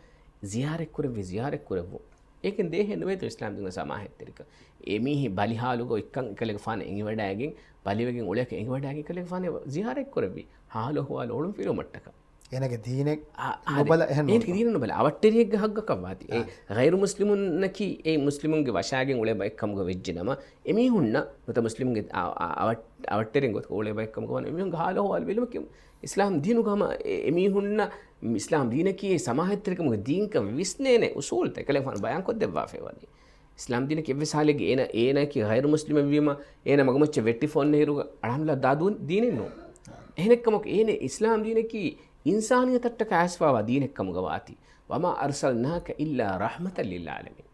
ޒިޔާރަތްކުރެއްވި، ޒިޔާރަތްކުރެއްވުން. އޭގެން ދޭހޭ ނުވޭތޯ އިސްލާމްދީނުގެ ސަމާހަތްތެރިކަން. އެމީހެއް ބަލިހާލުގަ އޮތްކަން އެކަލޭގެފާނަށް އެނގިވަޑައިގެން، ބަލިވެގެން އުޅޭކަން އެނގިވަޑައިގެން އެކަލޭގެފާނަށް ޒިޔާރަތްކުރެއްވި. ހާލު އަހުވާލު އޮޅުންފިލުވުމަށްޓަކާ. އޭނަގެ ދީނެއް އާ، އާދެ، ނުބަލަ އެހެން އޭނަގެ ނޫންތޯ؟ ދީނެއް ނުބަލަ. އަވަށްޓެރިއެއްގެ ހައްގަކަށްވާތީ. އެ އާ. ޣައިރު މުސްލިމުންނަކީ އެ މުސްލިމުންގެ ވަށާގެން އުޅޭ ބައެއް ކަމުގަ ވެއްޖެ ނަމަ، އެމީހުންނަށް ނުވަތަ މުސްލިމުންގެ އަ، އަ، އަވަށް، އަވަށްޓެރިން ގޮތުގަ އުޅޭ ބައެއް ކަމުގަ ވާނަމަ، އެމީހުންގެ ހާލު އަހުވާލު ބެލުމަކީ އިސްލާމް ދީނުގަ ހަމަ އެ، އެމީހުންނަށް އިސްލާމް ދީނަކީ ސަމާހަތްތެރިކަމުގެ ދީންކަން ވިސްނޭނެ އުސޫލުތައް އެކަލޭގެފާނު ބަޔާންކޮށްދެއްވާފައި ވަނީ. އިސްލާމް ދީނަކީ އެއްވެސް ހާލެއްގެ އޭނަ، އޭނައަކީ ޣައިރު މުސްލިމެއްވީމަ، އޭނަ މަގުމައްޗަށް ވެއްޓިފަ އޮންނައިރު އަޅާނުލާ ދާ ދޫ-، ދީނެއް ނޫން. އެހެނެއްކަމަކު އޭނަ އިސްލާމް ދީނަކީ އިންސާނިއްޔަތަށްޓަކާ އައިސްފައިވާ ދީނެއްކަމުގަ ވާތީ. وما أرسلناك إلا رحمة للعالمين.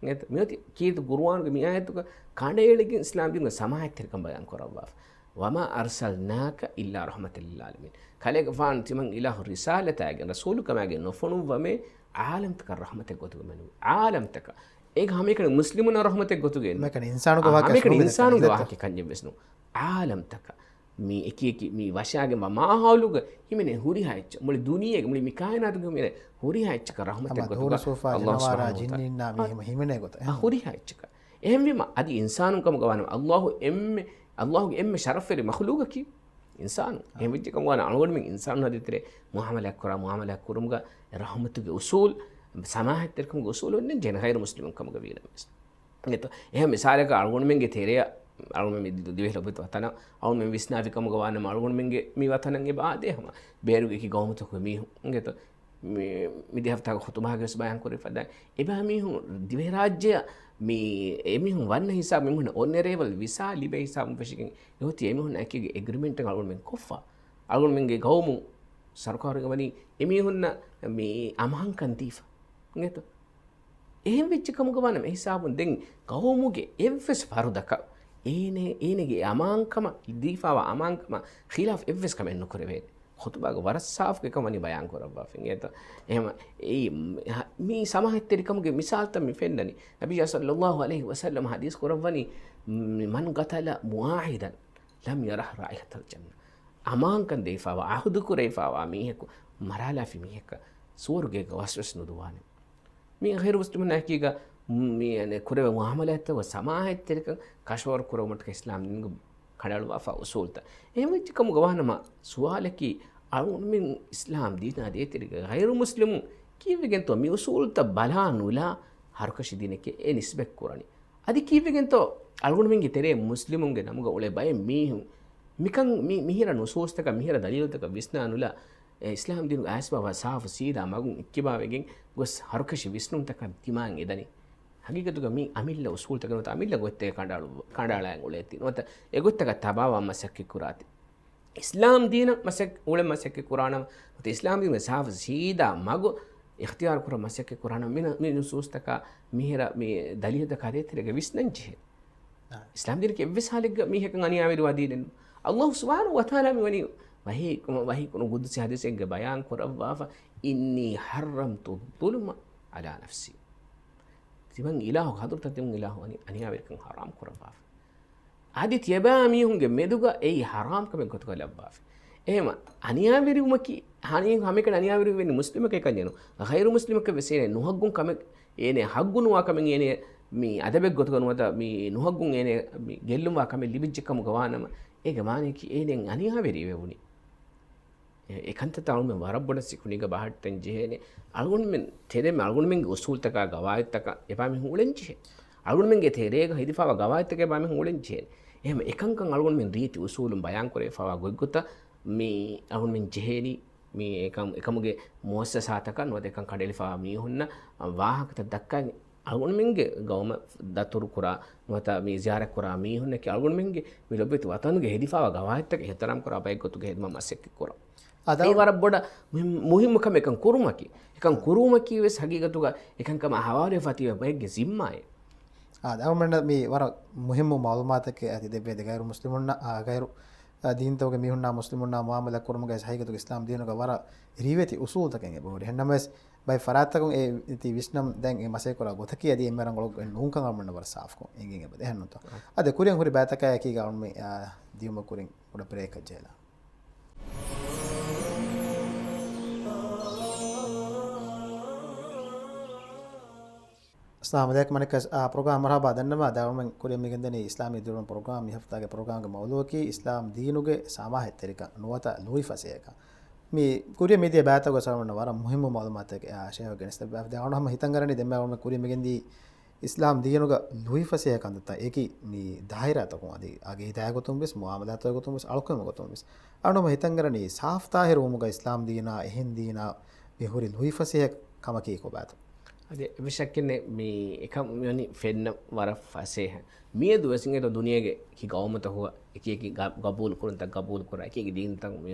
އެތަ، މިއޮތީ ކީރިތި ޤުރުއާނުގެ މި އާޔަތުގަ ކަނޑައެޅިގެން އިސްލާމް ދީނުގެ ސަމާހަތްތެރިކަން ބަޔާން ކުރައްވާފަ. وما أرسلناك إلا رحمة للعالمين. ކަލޭގެފާނު ތިމަން އިލާހު ރިސާލަތާގެން ރަސޫލުކަމާގެން ނުފޮނުއްވަމޭ ޢާލަމްތަކަށް ރަޙްމަތެއް ގޮތުގަ މެނުވީ. ޢާލަމްތަކަށް. އޭގަ ހަމައެކަނި މުސްލިމުންނަށް ރަޙްމަތެއް ގޮތުގައެއް ނޫން. ހަމައެކަނި އިންސާނުގެ އާ، ވާހަކަ ހަމައެކަނި ނޫން އިންސާނުގެ ވާހަކަ ކަންޏެއް ވެސް ނޫން. ޢާލަމްތަކަށް. މި އެކި އެކި މި ވަށާގެންވާ މާހައުލުގަ ހިމެނޭ ހުރިހާ އެއްޗަށް، މުޅި ދުނިޔޭގެ، މުޅި މި ކާއިނާތުގެ ހިމެނޭ ހުރިހާ އެއްޗަކަށް ރަޙްމަތެއް ހަމަ ގޮތުގަ ދޫނި ސޫފާ އައްލާހު ޖަނަވާރާ ސުބްޙާނަހޫ ވަތަޢާލާ ޖިންނިންނާ މި އާ، ހިމެ-، ހިމެނޭ ގޮތަށް. އާ، ހުރިހާ އެއްޗަކަށް. އެހެންވީމަ، އަދި އިންސާނުން ކަމުގަ ވާނަމަ، އައްލާހު އެންމެ، އައްލާހުގެ އެންމެ ޝަރަފްވެރި މަޚްލޫގަކީ އިންސާނު. އާ. އެހެން ވެއްޖެ ކަމުގަ ވާނަމަ، އަޅުގަނޑުމެން އިންސާނުން އަދި ތެރޭ މުޢާމަލާތް ކުރާ، މުޢާމަލާތް ކުރުމުގަ ރަޙްމަތުގެ އުސޫލް، ސަމާހަތްތެރިކަމުގެ އުސޫލު އޮންނަން ޖެހޭނެ ޣައިރު މުސްލިމުން ކަމުގަ ވީނަމަވެސް. އެތޯ، އެހެން މިސާލަކަށް އަޅުގަނޑުމެންގެ ތެރެއަށް، އަޅުގަނޑުމެން މި ދި-، ދިވެހި ލޮބުވެތި ވަތަނަށް އަޅުގަނޑުމެން ވިސްނާފި ކަމުގަ ވާނަމަ، އަޅުގަނޑުމެންގެ މި ވަތަނަށް އެބަ އާދޭ ހަމަ ބޭރުގެ އެކި ގައުމުތަކުގެ މީހުން. އިނގޭތޯ، މި، މި ދިހަ ހަފްތާގެ ޚުތުބާގަވެސް ބަޔާން ކުރެވިފަ ދާން. އެބައިމީހުން ދިވެހިރާއްޖެއަށް މި، އެމީހުން ވަންނަ ހިސާބު، މީހުން އޮންނަރޭބަލް ވިސާ ލިބޭ ހިސާބުން ފެށިގެން އެ އޮތީ އެމީހުން އެކީގެ އެގްރިމެންޓެއް އަޅުގަނޑުމެން ކޮށްފަ. އަޅުގަނޑުމެންގެ ގައުމު ސަރުކާރުގެ ވަނީ އެމީހުންނަށް މި އަމާންކަން ދީފަ. އިނގޭތޯ؟ އެހެން ވެއްޖެ ކަމުގަ ވާނަމަ، އެހިސާބުން ދެން ގައުމުގެ އެއްވެސް ފަރުދަކަށް އޭނެ، އޭނެގެ އަމާންކަމަށް، ދީފާވާ އަމާންކަމަށް ޚިލާފް އެއްވެސް ކަމެއް ނުކުރެވޭނެ. ޚުތުބާގަ ވަރަށް ސާފުގެ ކަން ވަނީ ބަޔާން ކުރައްވާފަ. އިނގޭތޯ؟ އެހެން އެއީ، މި ސަމާހަތްތެރިކަމުގެ މިސާލުތައް މި ފެންނަނީ. ނަބިއްޔާ ޞައްލައްލާހު ޢަލައިހި ވަސައްލަމަ ޙަދީޘް ކުރައްވަނީ، މަން ޤަތަލަ މުޢާހިދަން ލަމް ޔަރަހް ރާއިޙަތަލް ޖަންނަ. އަމާންކަން ދެވިފާވާ، ޢަހުދު ކުރެވިފާވާ މީހަކު މަރާލާފި މީހަކަށް ސުވަރުގޭގަ ވަސްވެސް ނުދުވާނެ. މި ޣައިރު މުސްލިމުންނާ އެކީގަ މި، އަނެއް، ކުރެވޭ މުޢާމަލާތްތައް ސަމާހަތްތެރިކަން ކަށަވަރު ކުރެވުމަށްޓަކައި އިސްލާމް ދީނުގެ ކަނޑައަޅުވާފާ އުސޫލުތައް. އެހެން ވެއްޖެ ކަމުގަ ވާނަމަ، ސުވާލަކީ، އަޅުގަނޑުމެން އިސްލާމް ދީނާ ދޭތެރޭގަ ޣައިރު މުސްލިމުން ކީއްވެގެންތޯ މި އުސޫލުތައް ބަލާ ނުލާ ހަރުކަށި ދީނެކޭ އެ ނިސްބަތް ކުރަނީ؟ އަދި ކީއްވެގެންތޯ އަޅުގަނޑުމެންގެ ތެރޭ މުސްލިމުންގެ ނަމުގަ އުޅޭ ބައެއް މީހުން މިކަން މި، މިހިރަ ނުސޫސްތަކަށް، މިހިރަ ދަލީލުތަކަށް ވިސްނާ ނުލާ، އެ އިސްލާމް ދީނުގެ އައިސްބާވާ ސާފު ސީދާ މަގުން އެއްކިބާވެގެން ގޮސް ހަރުކަށި ވިސްނުންތަކަށް ދިމާއަށް އެދަނީ. ހަގީގަތުގަ މީ އަމިއްލަ އުސޫލުތަކެއް ނުވަތަ އަމިއްލަ ގޮތްތަކެއް ކަނޑައަޅު-، ކަނޑައަޅާން އުޅޭތީ ނުވަތަ އެގޮތްތަކަށް ތަބާވާން މަސައްކަތް ކުރާތީ. އިސްލާމް ދީނަށް މަސައް-، އުޅެން މަސައްކަތް ކުރާނަމަ، ނުވަތަ އިސްލާމް ދީނުގެ ސާފު ސީދާ މަގު އިޚްތިޔާރު ކުރަން މަސައްކަތް ކުރާނަމަ، މި، މި ނުސޫސްތަކާ މިހިރަ މި ދަލީލުތަކާ ދޭތެރޭގަ ވިސްނަން ޖެހޭ. އާ. އިސްލާމް ދީނަކީ އެއްވެސް ހާލެއްގަ މީހަކަށް އަނިޔާވެރިވާ ދީނެއް ނޫން. އައްލާހު ސުބްޙާނަހޫ ވަތަޢާލާ މި ވަނީ ވަޙީ، ވަޙީ ކުރުނު ޤުދުސީ ޙަދީޘެއްގަ ބަޔާން ކުރައްވާފަ، إني حرمت الظلم على نفسي. ތިމަން އިލާހު، ޙަޟްރަތަށް ތިމަން އިލާހު ވަނީ އަނިޔާވެރިކަން ޙަރާމް ކުރައްވާފަ. އަދި ތިޔަބައިމީހުންގެ މެދުގަ އެއީ ޙަރާމް ކަމެއް ގޮތުގަ ލައްވާފަ. އެހެމަ އަނިޔާވެރިވުމަކީ، ހަނި-، ހަމައެކަނި އަނިޔާވެރިވެނީ މުސްލިމަކަށް ކަންޏެއް ނޫން. ޣައިރު މުސްލިމަކަށް ވެސް އޭނެ ނުހައްގުން ކަމެއް، އޭނެ ހައްގު ނުވާ ކަމެއް، އޭނެ މި އަދަބެއް ގޮތުގަ ނުވަތަ މި ނުހައްގުން އޭނެ މި ގެއްލުންވާ ކަމެއް ލިބިއްޖެ ކަމުގަ ވާނަމަ، އޭގެ މާނަޔަކީ އޭނެ އަނިޔާވެރިވެވުނީ. އެ، އެކަންތައްތައް އަޅުގަނޑުމެން ވަރަށް ބޮޑަށް ސިކުނޑިގަ ބަހައްޓަން ޖެހޭނެ. އަޅުގަނޑުމެން ތެރޭ އަޅުގަނޑުމެންގެ އުސޫލުތަކާ ގަވާއިދުތަކާ އެބައިމީހުން އުޅެން ޖެހޭ. އަޅުގަނޑުމެންގެ ތެރޭގަ ހެދިފާވާ ގަވާއިދުތަކާ އެބައިމީހުން އުޅެން ޖެހޭނެ. އެހެމަ އެކަންކަން އަޅުގަނޑުމެން ރީތި އުސޫލުން ބަޔާން ކުރެވިފާވާ ގޮތްގޮތަށް މި އަޅުގަނޑުމެން ޖެހޭނީ މި އެކަމް، އެކަމުގެ މުއައްސަސާތަކަށް ނުވަތަ އެކަން ކަނޑައެޅިފާވާ މީހުންނަށް ވާހަކަތައް ދައްކަން އަޅުގަނޑުމެންގެ ގައުމަށް ދަތުރު ކުރާ ނުވަތަ މި ޒިޔާރަތް ކުރާ މީހުންނަކީ އަޅުގަނޑުމެންގެ މި ލޮބުވެތި ވަތަނުގެ ހެދިފާވާ ގަވާއިދުތަކަށް އިޙްތިރާމް ކުރާ ބައެއް ގޮތުގަ ހެދުމަށް މަސައްކަތް ކުރަން. އާދެ، އެއީ ވަރަށް ބޮޑަށް މުހިން-، މުހިންމު ކަމެއް އެކަން ކުރުމަކީ. އެކަން ކުރުމަކީ ވެސް ހަގީގަތުގަ އެކަންކަމާ ހަވާލުވެފަ ތިބޭ ބައެއްގެ ޒިންމާއެއް. އާދެ، އަޅުގަނޑަށް މި ވަރަށް މުހިންމު މަޢުލޫމާތެކޭ އަދި ދެއްވޭ ދެ ޣައިރު މުސްލިމުންނަށް، އާ، ޣައިރު، އާ، ދީންތަކުގެ މީހުންނާ މުސްލިމުންނާ މުޢާމަލާ ކުރުމުގައި ހަގީގަތުގަ އިސްލާމް ދީނުގަ ވަރަށް ރީވެތި އުސޫލުތަކެއް އެބަހުރި. އެހެންނަމަވެސް، ބައެއް ފަރާތްތަކުން އެ ތި ވިސްނަން ދެން އެ މަސައްކަތް ކުރާ ގޮތަކީ އަދި އެންމެ ރަނގަޅު ނޫންކަން އަޅުގަނޑަށް ވަރަށް ސާފުކޮށް އެނގެން އެބަދޭ. އެހެންނޫންތޯ؟ އާ. އަދި ކުރިއަށް ހުރި ބައިތަކާ އެކީގަ އަޅުގަނޑުމެން، އާ، ދިޔުމަށް ކުރިން ކުޑަ ބްރޭކް ޖެހިލާ. އައްސަލާމު ޢަލައިކުމް. އަނެއްކާ، އާ، ޕްރޮގްރާމް މަރުޙަބާ ދަންނަވާ. ދާއިމަން ކުރިއަށް މިގެންދަނީ އިސްލާމީ ދިރިއުޅުން ޕްރޮގްރާމް. މި ހަފްތާގެ ޕްރޮގްރާމްގެ މައުޟޫޢަކީ އިސްލާމް ދީނުގެ ސަމާހަތްތެރިކަން ނުވަތަ ލުއިފަސޭހަކަން. މި ކުރިއަށް މިދިޔަ ބައިތަކުގަ ސަރުންނަ ވަރަށް މުހިއްމު މައުލޫމާތެއް ޝޭހު ގެނެސްދެއްވާ. ދެން އަޅުގަނޑު ހަމަ ހިތަށް އަރަނީ ދެންމެ އަޅުގަނޑު ކުރިއަށް މިގެންދީ އިސްލާމް ދީނުގަ ލުއިފަސޭހަ ކަންތައްތައް އެކި މި ދާއިރާތަކުން އަދި އަގީދާގެ ގޮތުން ވެސް، މުއާމަލާތުގެ ގޮތުން ވެސް، އަޅުކަމުގެ ގޮތުން ވެސް. އަޅުގަނޑު ހިތަށް އަރަނީ ސާފްތާހިރު ވުމުގަ އިސްލާމް ދީނާ އެހެން ދީނާ މި ހުރި ލުއިފަސޭހަ ކަމަކީ ކޮބާތޯ؟ އަދި އެއްވެސް ޝައްކެއްނެތް، މި އެކަން މިވަނީ ފެންނަ ވަރަށް ފަސޭހަ. މިއަދު ވެސް އިނގޭތޯ ދުނިޔޭގެ އެކި ގައުމުތަކުގަ އެކި އެކި ގަ-، ގަބޫލު ކުރުންތައް ގަބޫލު ކުރާ، އެކި އެކި ދީންތަކުން މި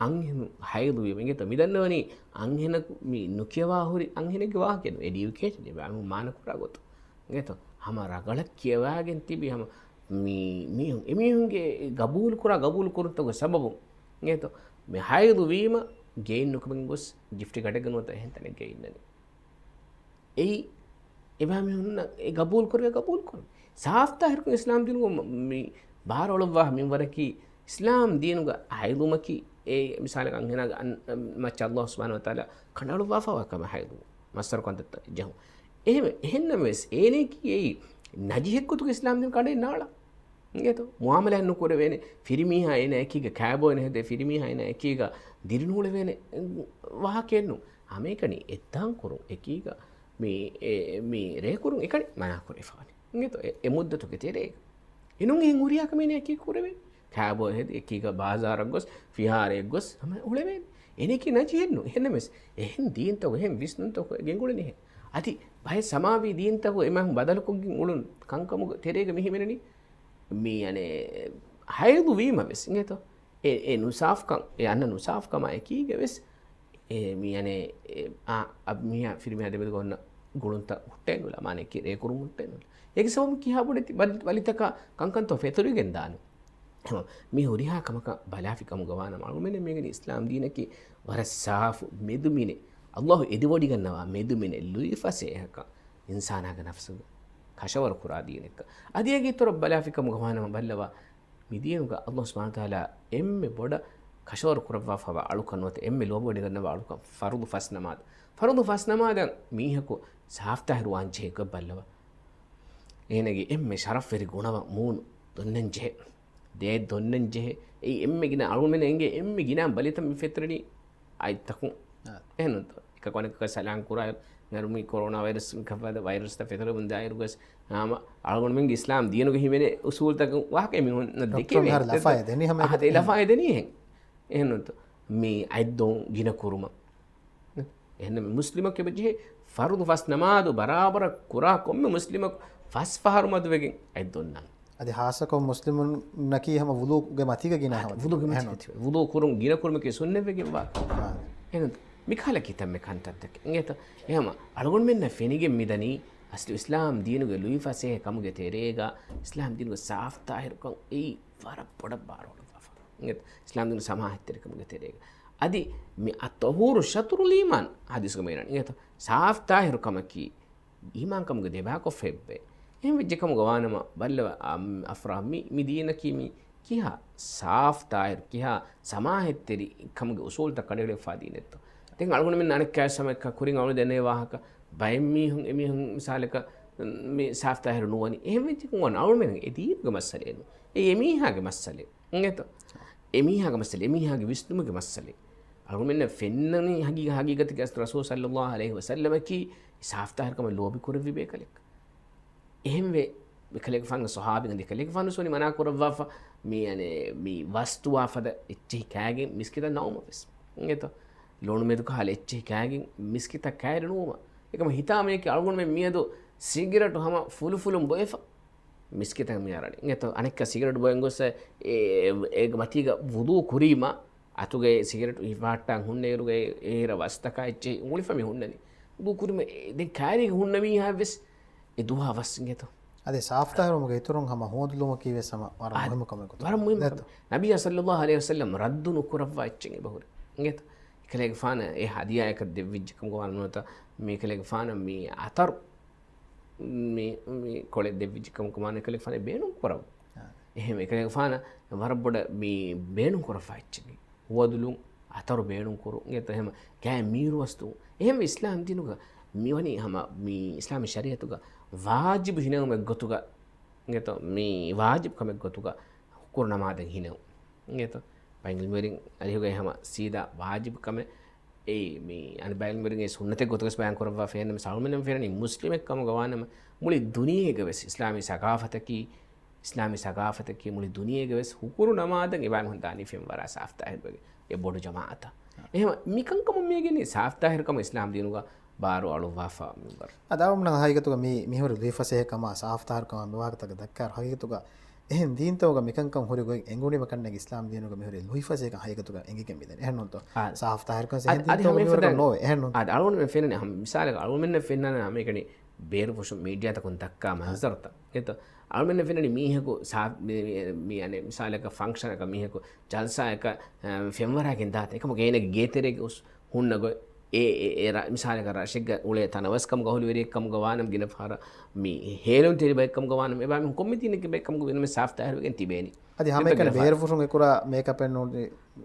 އަންހެނުން ހައިޟު ވީމަ އިނގޭތޯ މި ދަންނަވަނީ އަންހެނަކު މި ނުކިޔަވާ ހުރި އަންހެނެއްގެ ވާހަކައެއް ނޫން. އެޑިއުކޭޝަން އެބަ މާނަ ކުރާ ގޮތުން. އިނގޭތޯ ހަމަ ރަގަޅަށް ކިޔަވާގެން ތިބި ހަމަ މި މީހުން، އެމީހުންގެ ގަބޫލު ކުރާ ގަބޫލު ކުރުންތަކުގެ ސަބަބުން އިނގޭތޯ މި ހައިޟު ވީމަ ގެއިން ނުކުމެގެން ގޮސް ޖިފްޓް ގަޑެއްގަ ނުވަތަ އެހެން ތަނެއްގަ އިންނަނީ. އެއީ އެބައިމީހުންނަށް އެ ގަބޫލު ކުރެވޭ ގަބޫލު ކުރުން. ސާފްތާހިރުކޮށް އިސްލާމް ދީނުގަ މަ-، މި ބާރުއަޅުއްވާ މިންވަރަކީ އިސްލާމް ދީނުގަ ހައިޟުމަކީ އެ މިސާލަކަށް އަންހެނާގެ އަން-، މައްޗަށް ﷲ ސުބްޙާނަހޫ ވަތަޢާލާ ކަނޑައަޅުއްވާފައިވާ ކަމެއް ހައިޟު މައްސަރު ކަންތައްތައް ޖެހުން. އެހެން، އެހެންނަމަވެސް އޭނައަކީ އެއީ ނަޖިހެއްގޮތުގަ އިސްލާމް ދީނު ކަނޑައެއް ނާޅާ. އިނގޭތޯ މުއާމަލާތް ނުކުރެވޭނެ، ފިރިމީހާ އޭނާ އެކީގަ ކާބޯއިން ހެދޭ، ފިރިމީހާ އޭނާ އެކީގަ ދިރިނޫޅެވޭނެ ވާހަކައެއްނު. ހަމައެކަނި އެއްދާން ކުރުން އެކީގަ މި، އެ، މި ރޭ ކުރުން އެކަނި މަނާ ކުރެވިފަވަނީ. އިނގޭތޯ އެ، އެ މުއްދަތުގެ ތެރޭގަ. އެނޫން އެހެން ހުރިހާ ކަމެއް އެކީ ކުރެވޭނެ. ކާބޯ ހެދި އެކީގަ ބާޒާރަށް ގޮސް، ފިހާރައަށް ގޮސް ހަމަ އުޅެވޭނެ. އޭނައަކީ ނަޖިހެއްނު. އެހެންނަމަވެސް އެހެން ދީންތަކު، އެހެން ވިސްނުންތަކު ގެންގުޅެނީ އެހެން. އަދި ބައެއް ސަމާވީ ދީންތަކު އެމީހުން ބަދަލުކޮށްގެން އުޅުން ކަންކަމުގެ ތެރޭގަ މި ހިމެނެނީ. މި އަނެއް ހައިޟު ވީމަ ވެސް އިނގޭތޯ އެ، އެ ނުސާފްކަން، އެ އަންނަ ނުސާފްކަމާ އެކީގަ ވެސް އެ މި އަނެއް އެ، އާ، އަ، މީހާ ފިރިމީހާ ދެމެދުގަ އޮންނަ ގުޅުންތައް ހުއްޓޭނުލާ، މާނައަކީ ރޭކުރުން ހުއްޓޭނުލާ. އޭގެ ސަބަބުން ކިހާ ބޮޑެތި ބަލި-، ބަލިތަކާ ކަންކަންތޯ ފެތުރިގެން ދާނެ. ހަމަ މި ހުރިހާ ކަމަކަށް ބަލާފި ކަމުގަ ވާނަމަ، އަޅުގަނޑުމެން މި އިނގޭނީ އިސްލާމް ދީނަކީ ވަރަށް ސާފު މެދުމިނެއް، ﷲ އެދިވޮޑިގަންނަވާ މެދުމިނެއް، ލުއިފަސޭހަކަން، އިންސާނާގެ ނަފްސުގަ ކަށަވަރު ކުރާ ދީނެއްކަން. އަދި އޭގެ އިތުރަށް ބަލާފި ކަމުގަ ވާނަމަ ބައްލަވާ، މި ދީނުގަ ﷲ ސުބްޙާނަހޫ ވަތަޢާލާ އެންމެ ބޮޑަށް ކަށަވަރު ކުރައްވާފައިވާ އަޅުކަން ނުވަތަ އެންމެ ލޯބިވެޑިގަންނަވާ އަޅުކަން ފަރުޟު ފަސް ނަމާދު. ފަރުޟު ފަސް ނަމާދަށް މީހަކު ސާފްތާހިރު ވާން ޖެހޭ ގޮތް ބައްލަވާ. އޭނަގެ އެންމެ ޝަރަފްވެރި ގުނަވަން މޫނު ދޮންނަން ޖެހޭ. ދޭއް ދޮންނަން ޖެހޭ. އެއީ އެންމެ ގިނަ އަޅުގަނޑުމެންނަށް އެނގޭ އެންމެ ގިނަ ބަލިތައް މި ފެތުރެނީ އަތްތަކުން. އާ. އެހެންނުތޯ؟ އެކަކު އަނެކަކަށް ސަލާން ކުރާ، ނަރުމީ ކޮރޯނާ ވައިރަސް ކަފަދަ ވައިރަސްތައް ފެތުރެމުން ދާއިރުގަސް ހަމަ އަޅުގަނޑުމެންގެ އިސްލާމް ދީނުގެ ހިމެނޭ އުސޫލްތަކުން ވާހަކަ މީހުންނަށް ދެކެވޭ. ލަފާ އެދެނީ ހަމަ އެކަ-، ލަފާ އެދެނީ އެހެން. އެހެންނުތޯ؟ މި އަތް ދޮން ގިނަ ކުރުމަށް. އެހެންނަމަ މުސްލިމަކު އެބަޖެހޭ ފަރުޟު ފަސް ނަމާދު ބަރާބަރަށް ކުރާ ކޮންމެ މުސްލިމަކު ފަސް ފަހަރު މަދުވެގެން އަތް ދޮންނާން. އަދި ހާއްސަކޮށް މުސްލިމުންނަކީ ހަމަ ވުޟޫގެ މަތީގަ ގިނަ އަދި ހަމަ ވުޟޫގެ މަތީގަ އެހެން. ތިބެ. ވުޟޫ ކުރުން ގިނަ ކުރުމަކީ ސުންނަތްވެގެންވާ. އާ. އެހެން. މިކަހަލަ ކިތަންމެ ކަންތައްތަކެއް. އިނގޭތަ؟ އެހަމަ އަޅުގަނޑުމެންނަށް ފެނިގެން މިދަނީ އަސްލު އިސްލާމް ދީނުގެ ލުއިފަސޭހަ ކަމުގެ ތެރޭގަ އިސްލާމް ދީނުގެ ސާފްތާހިރުކަން އެއީ ވަރަށް ބޮޑަށް ބާރުއަޅުއްވާފަ. އިނގޭތަ؟ އިސްލާމް ދީނުގެ ސަމާހަތްތެރިކަމުގެ ތެރޭގަ. އަދި މި އައްޠަހޫރު ޝަޠުރުލް އީމާން ޙަދީޘްގަ މިއަންނަނީ. އިނގޭތަ؟ ސާފްތާހިރު ކަމަކީ އީމާންކަމުގެ ދެބައިކޮށްފަ އެއްބައި. އެހެން ވެއްޖެ ކަމުގަ ވާނަމަ ބައްލަވާ، އަމް، އަފްރާ މި، މި ދީނަކީ މި ކިހާ ސާފް ތާހިރު، ކިހާ ސަމާހަތްތެރި ކަމުގެ އުސޫލްތައް ކަނޑައެޅިފައިވާ ދީނެއްތޯ. ދެން އަޅުގަނޑުމެން އަނެއްކާވެސް ހަމައެއްކާ ކުރިން އަޅުގަނޑު ދެންނެވި ވާހަކަ، ބައެއް މީހުން، އެމީހުން މިސާލަކަށް މި ސާފް ތާހިރު ނުވަނީ. އެހެން ވެއްޖެ ކަމުގަ ވާނަމަ އަޅުގަނޑުމެން އެ ދީނުގެ މައްސަލައެއް ނޫން. އެ އެމީހާގެ މައްސަލައެއް. އިނގޭތޯ؟ އެމީހާގެ މައްސަލަ، އެމީހާގެ ވިސްނުމުގެ މައްސަލައެއް. އަޅުގަނޑުމެންނަށް ފެންނަނީ ހަގީގަ-، ހަގީގަތުގެ އަސްލު ރަސޫލު ޞައްލައްލާހު ޢަލައިހި ވަސައްލަމަކީ ސާފްތާހިރުކަމަށް ލޯބި ކުރެއްވި ބޭކަލެއް. އެހެންވެ، މިކަލޭގެފާނުގެ ޞަޙާބީން އަދި ކަލޭގެފާނު ވެސް ވަނީ މަނާ ކުރައްވާފަ، މި، އަނެއް، މި ވަސްތުވާ ފަދަ އެއްޗެހި ކާގެން މިސްކިތަށް ނައުމަށް ވެސް. އިނގޭތޯ؟ ލޮނުމެދު ކަހަލަ އެއްޗެހި ކާގެން މިސްކިތަށް ކައިރި ނުވުމަށް. އެކަމަށް ހިތާމަޔަކީ އަޅުގަނޑުމެން މިއަދު ސިގިރެޓު ހަމަ ފުލުފުލުން ބޮއެފަ. މިސްކިތަށް މި އަރަނީ. އިނގޭތޯ؟ އަނެއްކާ ސިގިރެޓް ބޮއެން ގޮސް އެ، އޭގެ މަތީގަ ވުޟޫ ކުރީމަ، އަތުގައި ސިގިރެޓު ހިފަހައްޓާން ހުންނައިރުގައި އޭރަށް ވަސްތަކާ އެއްޗެހި އުނގުޅިފަ މި ހުންނަނީ. ވުޟޫ ކުރީމަ އެ، ދެން ކައިރީގަ ހުންނަ މީހާ ވެސް އެ ދުވާ ވަސް އިނގޭތޯ. އަދި ސާފްތާހިރުވުމުގެ އިތުރުން ހަމަ ހޯދުލުމަކީ ވެސް ހަމަ ވަރަށް އަދި މުހިއްމު ކަމެއް ގޮތަށް. ވަރަށް މުހިއްމު ނޭތޯ؟ ކަމެއް. ނަބިއްޔާ ޞައްލައްލާހު ޢަލައިހި ވަސައްލަމް ރައްދު ނުކުރައްވާ އެއްޗެއް އެބަހުރި. އިނގޭތޯ؟ އެކަލޭގެފާނަށް އެ ހަދިޔާއަކަށް ދެއްވިއްޖެ ކަމުގަ ވާނަމަ ނުވަތަ މި އެކަލޭގެފާނަށް މި އަތަރު މި، މި ކޮޅެއް ދެއްވިއްޖެ ކަމަކު މާނަ އެކަލޭގެފާނަށް ބޭނުން ކުރައްވާ. އާ. އެހެން އެކަލޭގެފާނަށް ވަރަށް ބޮޑަށް މި ބޭނުން ކުރައްވާ އެއްޗެއް. ހުވަދުލުން އަތަރު ބޭނުން ކުރުން. އެތަ އެހެން ގާތް މީރު ވަސްތު. އެހެންވެ އިސްލާމް ދީނުގަ މިވަނީ ހަމަ މި އިސްލާމީ ޝަރީއަތުގަ ވާޖިބު ހިނެވުމެއް ގޮތުގަ އިނގޭތޯ، މި ވާޖިބު ކަމެއް ގޮތުގަ ހުކުރު ނަމާދެއް ހިނެވުން. އިނގޭތޯ، ބައެއް ޢިލްމުވެރިން އަރިހުގައި ހަމަ ސީދާ ވާޖިބު ކަމެއް އެއީ، މި އަނެއް ބައެއް ޢިލްމުވެރިން އެ ސުންނަތެއް ގޮތުގަސް ބަޔާން ކުރައްވާފަ އެހެންނަމަ އަޅުމެންނަށް ފެންނަނީ މުސްލިމެއް ކަމުގަ ވާނަމަ މުޅި ދުނިޔޭގަވެސް އިސްލާމީ ސަގާފަތަކީ، އިސްލާމީ ސަގާފަތަކީ މުޅި ދުނިޔޭގަވެސް ހުކުރު ނަމާދަށް އެބައިމީހުން ދާނީ ފެންވަރާ ސާފްތާހިރުވެގެން އެ ބޮޑު ޖަމާޢަތަށް. އެހެން މިކަންކަމުން މިއެނގެނީ ސާފްތާހިރުކަމަށް އިސްލާމް ދީނުގަ ބާރު އަޅުއްވާފަ މިންވަރު. އަދި އަޅުގަނޑުމެން ހަގީގަތުގަ މި، މިހުރި ލުއިފަސޭހަކަމާ ސާފްތާހިރުކަމާ މި ވާހަކަތަކަށް ދައްކާ ހަގީގަތުގަ އެހެން ދީންތަކުގަ މިކަންކަން ހުރި ގޮތް އެނގުނީމަ ކަންނޭނގެ އިސްލާމް ދީނުގަ މިހުރި ލުއިފަސޭހަކަން ހަގީގަތުގަ އެނގިގެން މިދަނީ. އެހެންނޫންތޯ؟ އާ، ސާފްތާހިރުކަން އަދި، އެހެން އަދި ދީންތަކުގަ ހަމަ މިހުރި ގޮތް ނޯވޭ. އެހެންނޫންތޯ؟ އާ، އަޅުގަނޑުމެން ފެންނަނީ ހަމަ މިސާލަކަށް އަޅުގަނޑުމެންނަށް ފެންނަނީ ހަމަ މިސާލަކަށް އަޅުގަނޑުމެންނަށް ފެންނަނީ މީޑިއާތަކުން ދައްކާ މަންޒަރުތައް. އެހެންތޯ؟ އަޅުމެންނަށް ފެންނަނީ މީހަކު ސާ-، މި، މި، މި، އަނެއް މިސާލަކަށް ފަންކްޝަނަކަށް މީހަކު ޖަލްސާއަކަށް، އަ، ފެންވަރާގެން ދާތީ. އެކަމަކު އޭނަގެ ގޭތެރޭގަ ހުސް ހުންނަ ގޮތް އެ، އެ، އެ ރަ-، މިސާލަކަށް ރަށެއްގަ އުޅޭ ތަނަވަސްކަމުގަ އަހުލުވެރިއެއްކަމުގަ ވާނަމަ ގިނަ ފަހަރަށް މި ހޭލުންތެރި ބައެއްކަމުގަ ވާނަމަ އެބައިމީހުން ކޮންމެ ދީނެއްގެ ބައެއްކަމުގަ ވީނަމަ ސާފްތާހިރުވެގެން ތިބޭނީ. އަދި ހަމައެކަނި ބޭރުފުށުން އެކުރާ މޭކަޕެއް ނޫން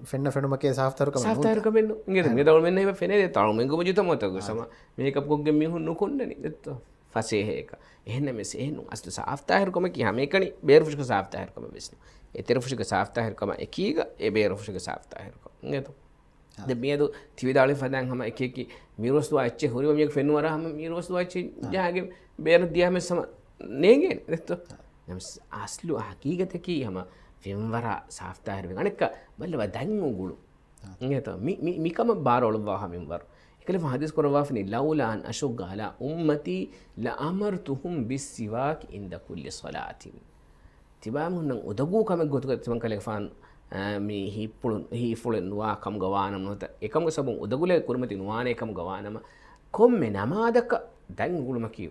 ފެންނަ ފެނުމަކޭ ސާފްތާހިރުކަމެއް ނޫންތަ؟ ސާފްތާހިރުކަމެއް ނޫން. އިނގޭތަ؟ އާ. މިއަދު އަޅުމެންނަށް އެބަ ފެނޭ ދެއްތޯ އަޅުމެންގެ މުޖުތަމަޢުތަކުގަ އާ. ސަމަ މޭކަޕް ކޮށްގެން މީހުން ނުކުންނަނީ ދެއްތޯ. ފަސޭހައަކަށް. އެހެންނަމަވެސް އެހެން ނޫން. އަސްލު ސާފްތާހިރުކަމަކީ ހަމައެކަނި ބޭރުފުށުގެ ސާފްތާހިރުކަމެއް ވެސް ނޫން. އެތެރެފުށުގެ ސާފްތާހިރުކަމާ އެކީގަ އެ ބޭރުފުށުގެ ސާފްތާހިރުކަމެއް. އިނގޭތޯ؟ އާ. ދެން މިއަދު ތި ވިދާޅުވި ފަދައިން ހަމަ އެކި އެކި މިރުވަސްދުވާ އެއްޗެއް ހުރިވަ މީހަކު ފެންނަ ވަރަށް ހަމަ މިރުވަސްދުވާ އެއްޗެއް އާ. ޖަހާގެން ބޭރަށް ދިޔަ ހަމަ ސަމަ ނޭނގޭނެ ދެއްތޯ؟ އާ. ނަމަވެސް އަސްލު ހަގީގަތަކީ ހަމަ ފެންވަރާ ސާފްތާހިރުވެ. އަނެއްކާ ބައްލަވާ ދަތް އުގުޅު. އާ. އިނގޭތޯ؟ މި، މި، މިކަމަށް ބާރު އަޅުއްވާ ހަމަ މިންވަރު. އެކަލޭގެފާނު ހަދީސް ކުރައްވާފައިނީ، "لولا أن أشق على أمتي لأمرتهم بالسواك عند كل صلاة." ތިބާމީހުންނަށް އުދަގޫ ކަމެއް ގޮތުގަ ތިމަން ކަލޭގެފާނު، އާ، މި ހީއްޕުޅުން، ހީއްފުޅެއް ނުވާ ކަމުގަ ވާނަމަ ނުވަތަ، އެކަމުގެ ސަބަބުން އުދަގުލެއް ކުރިމަތި ނުވާނޭ ކަމުގަ ވާނަމަ، ކޮންމެ ނަމާދަކަށް ދަތް އުގުޅުމަކީ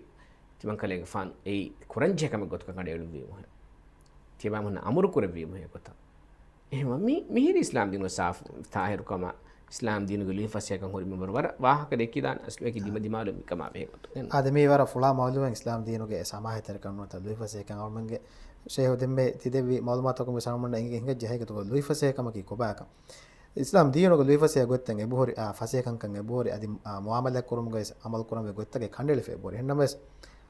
ތިމަން ކަލޭގެފާނު އެއީ ކުރަންޖެހޭ ކަމެއް ގޮތުގަ ކަނޑައެޅުއްވީމުހެން. ތިބާމީހުންނަށް އަމުރު ކުރެއްވީމުހެން ގޮތަށް. އެހެންވީމަ މި، މިހިރީ އިސްލާމް ދީނުގެ ސާފު ތާހިރުކަމާ، އިސްލާމް ދީނުގެ ލުއިފަސޭހަކަން ހުރި މިންވަރު ވަރަށް ވާހަކަ ދެއްކިދާނެ އަސްލު އެކި ދިމަދިމާލު މިކަމާ ބެހޭ ގޮތުން. އާދެ، މީ ވަރަށް ފުޅާ މައުލޫމެއް އިސްލާމް ދީނުގެ ސަމާހަތްތެރިކަން ނުވަތަ ލުއިފަސޭހަކަން އަޅުމެންގެ ޝޭހު ދެންމެ ތި ދެއްވި މައުލޫމާތަކުން ވެސް އަޅުމެންނަށް އެނގި ހިނގައްޖެ ހަގީގަތުގަ ލުއިފަސޭހަކަމަކީ ކޮބާކަން. އިސްލާމް ދީނުގެ ލުއިފަސޭހަ ގޮތްތައް އެބަހުރި، އާ، ފަސޭހަކަންކަން އެބަހުރި އަދި، އާ، މުއާމަލާތް ކުރުމުގައި އަމަލު ކުރަންވީ ގޮތްތަކެއް ކަނޑައެޅިފަ އެބަހުރި. އެހެންނަމަވެސް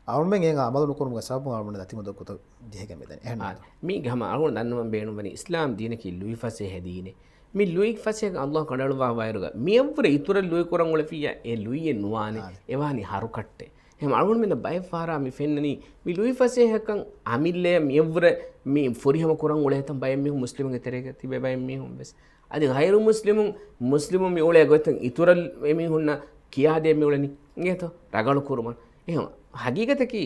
އަޅުމެން އޭނާ އަމަލު ނުކުރުމުގެ ސަބަބުން އަޅުމެން ދަތި އުދަގޫތައް ޖެހިގެން މިދަނީ. އެހެން އާ، ނޫންތަ؟ މީގެ ހަމަ އަޅުގަނޑު ދަންނަވަން ބޭނުންވަނީ އިސްލާމް ދީނަކީ ލުއިފަސޭހަ ދީނެއް. މި ލުއިފަސޭހަ އައްލާހު ކަނޑައަޅުއްވާ ވައިރުގަ މިއަށްވުރެ އިތުރަށް ލުއި ކުރަން އުޅެފިއްޔާ އެ ލުއިއެއް ނުވާނެ. އާ. އެ ވާނީ ހަރުކައްޓެއް. އެހެން އަޅުގަނޑުމެންނަށް ބައެއް ފަހަރާ މި ފެންނަނީ މި ލުއިފަސޭހަކަން އަމިއްލައަށް މިއަށްވުރެ މި ފުރިހަމަ ކުރަން އުޅޭތަން ބައެއް މީހުން މުސްލިމުންގެ ތެރޭގަ ތިބޭ ބައެއް މީހުން ވެސް. އަދި ޣައިރު މުސްލިމުން، މުސްލިމުން މި އުޅޭ ގޮތުން އިތުރަށް އެމީހުންނަށް ކިޔާދޭ މި އުޅެނީ. އިނގޭތޯ؟ ރަނގަޅު ކުރުމަށް. އެހެން ހަގީގަތަކީ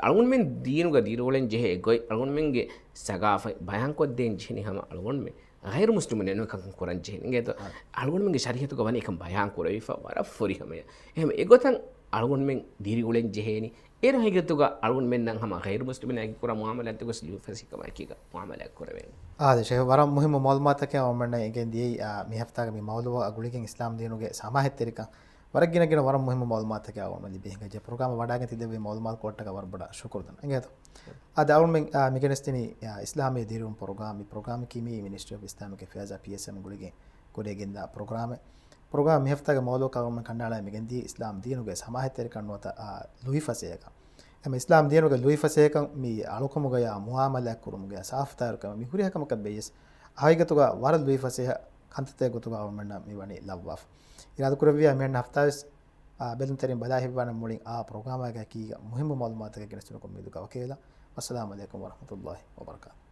އަޅުގަނޑުމެން ދީނުގަ ދިރިއުޅެން ޖެހޭ ގޮތް، އަޅުގަނޑުމެންގެ ސަގާފަތް ބަޔާންކޮށްދޭން ޖެހެނީ ހަމަ އަޅުގަނޑުމެން. ޣައިރު މުސްލިމުން އެންމެ ކަންކަން ކުރަން ޖެހެނީ. އިނގޭތޯ؟ އަޅުގަނޑުމެންގެ ޝަރީއަތުގަ ވަނީ އެކަން ބަޔާން ކުރެވިފަ ވަރަށް ފުރިހަމަޔަށް. އެހެން އެގޮތަށް އަޅުގަނޑުމެން ދިރިއުޅެން ޖެހޭނީ. އޭރު ހަގީގަތުގަ އަޅުގަނޑުމެންނަށް ހަމަ ޣައިރު މުސްލިމުންނާއެކީ ކުރާ މުއާމަލާތްތައް ގޮސް ލުއިފަސޭހަކަމާއެކީގަ މުއާމަލާތް ކުރެވޭނެ. އާދެ ޝޭހް، ވަރަށް މުހިއްމު މައުލޫމާތަކެއް އަޅުގަނޑުމެންނަށް އެނގެން ދިޔައީ، އާ، މި ހަފްތާގެ މި މައުޟޫޢާ ގުޅިގެން އިސްލާމް ދީނުގެ ސަމާހަތްތެރިކަން. ވަރަށް ގިނަ ގިނަ ވަރަށް މުހިއްމު މައުލޫމާތަކެއް އަޅުގަނޑުމެން ލިބި ހިނގައްޖެ. ޕްރޮގްރާމަށް ވަޑައިގެން ތި ދެއްވި މައުލޫމާތު ކޮޅަށްޓަކާ ވަރަށް ބޮޑަށް ޝުކުރު ދަން. އިނގޭތޯ؟ އާދެ އަޅުގަނޑުމެން، އާ، މި ގެނެސްދިނީ، އާ، އިސްލާމީ ދިރިއުޅުން ޕްރޮގްރާމް. މި ޕްރޮގްރާމަކީ މިއީ މިނިސްޓްރީ އޮފް އިސްލާމިކް އެފެއާޒް، އާ، ޕީއެސްއެމް ގުޅިގެން ކުރިއަށް ގެންދާ ޕްރޮގްރާމެއް. ޕްރޮގްރާމް މި ހަފްތާގެ މައުޟޫޢަކަށް އަޅުގަނޑުމެން ކަނޑައަޅާ މިގެންދިޔަ އިސްލާމް ދީނުގެ ސަމާހަތްތެރިކަން ނުވަތަ، އާ، ލުއިފަސޭހަކަން. އެމަ އިސްލާމް ދީނުގެ ލުއިފަސޭހަކަން މި އަޅުކަމުގަޔާ މުއާމަލާތް ކުރުމުގަޔާ ސާފުތާހިރުކަމަށް މި ހުރިހާ ކަމަކަށް ބެއްޔަސް ހަގީގަތުގަ ވަރަށް ލުއިފަސޭހަ ކަންތައްތައް ގޮތުގަ އަޅުގަނޑުމެންނަށް މި ވަނީ ލައްވާފަ. އިރާދަކުރެއްވިއްޔާ މިއަންނަ ހަފްތާވެސް، އާ، ބެލުންތެރިން ބަލާ ހިތްވާނެ މުޅިން އާ ޕްރޮގްރާމާގެ އެކީގަ މުހިއްމު މައުލޫމާތަކެއް ގެނެސްދިނުމަށް އުއްމީދުގަ ވަކިވެލަން. އައްސަލާމު ޢަލައިކުމް ވަރަޙްމަތުﷲި ވަބަރަކާތުހު.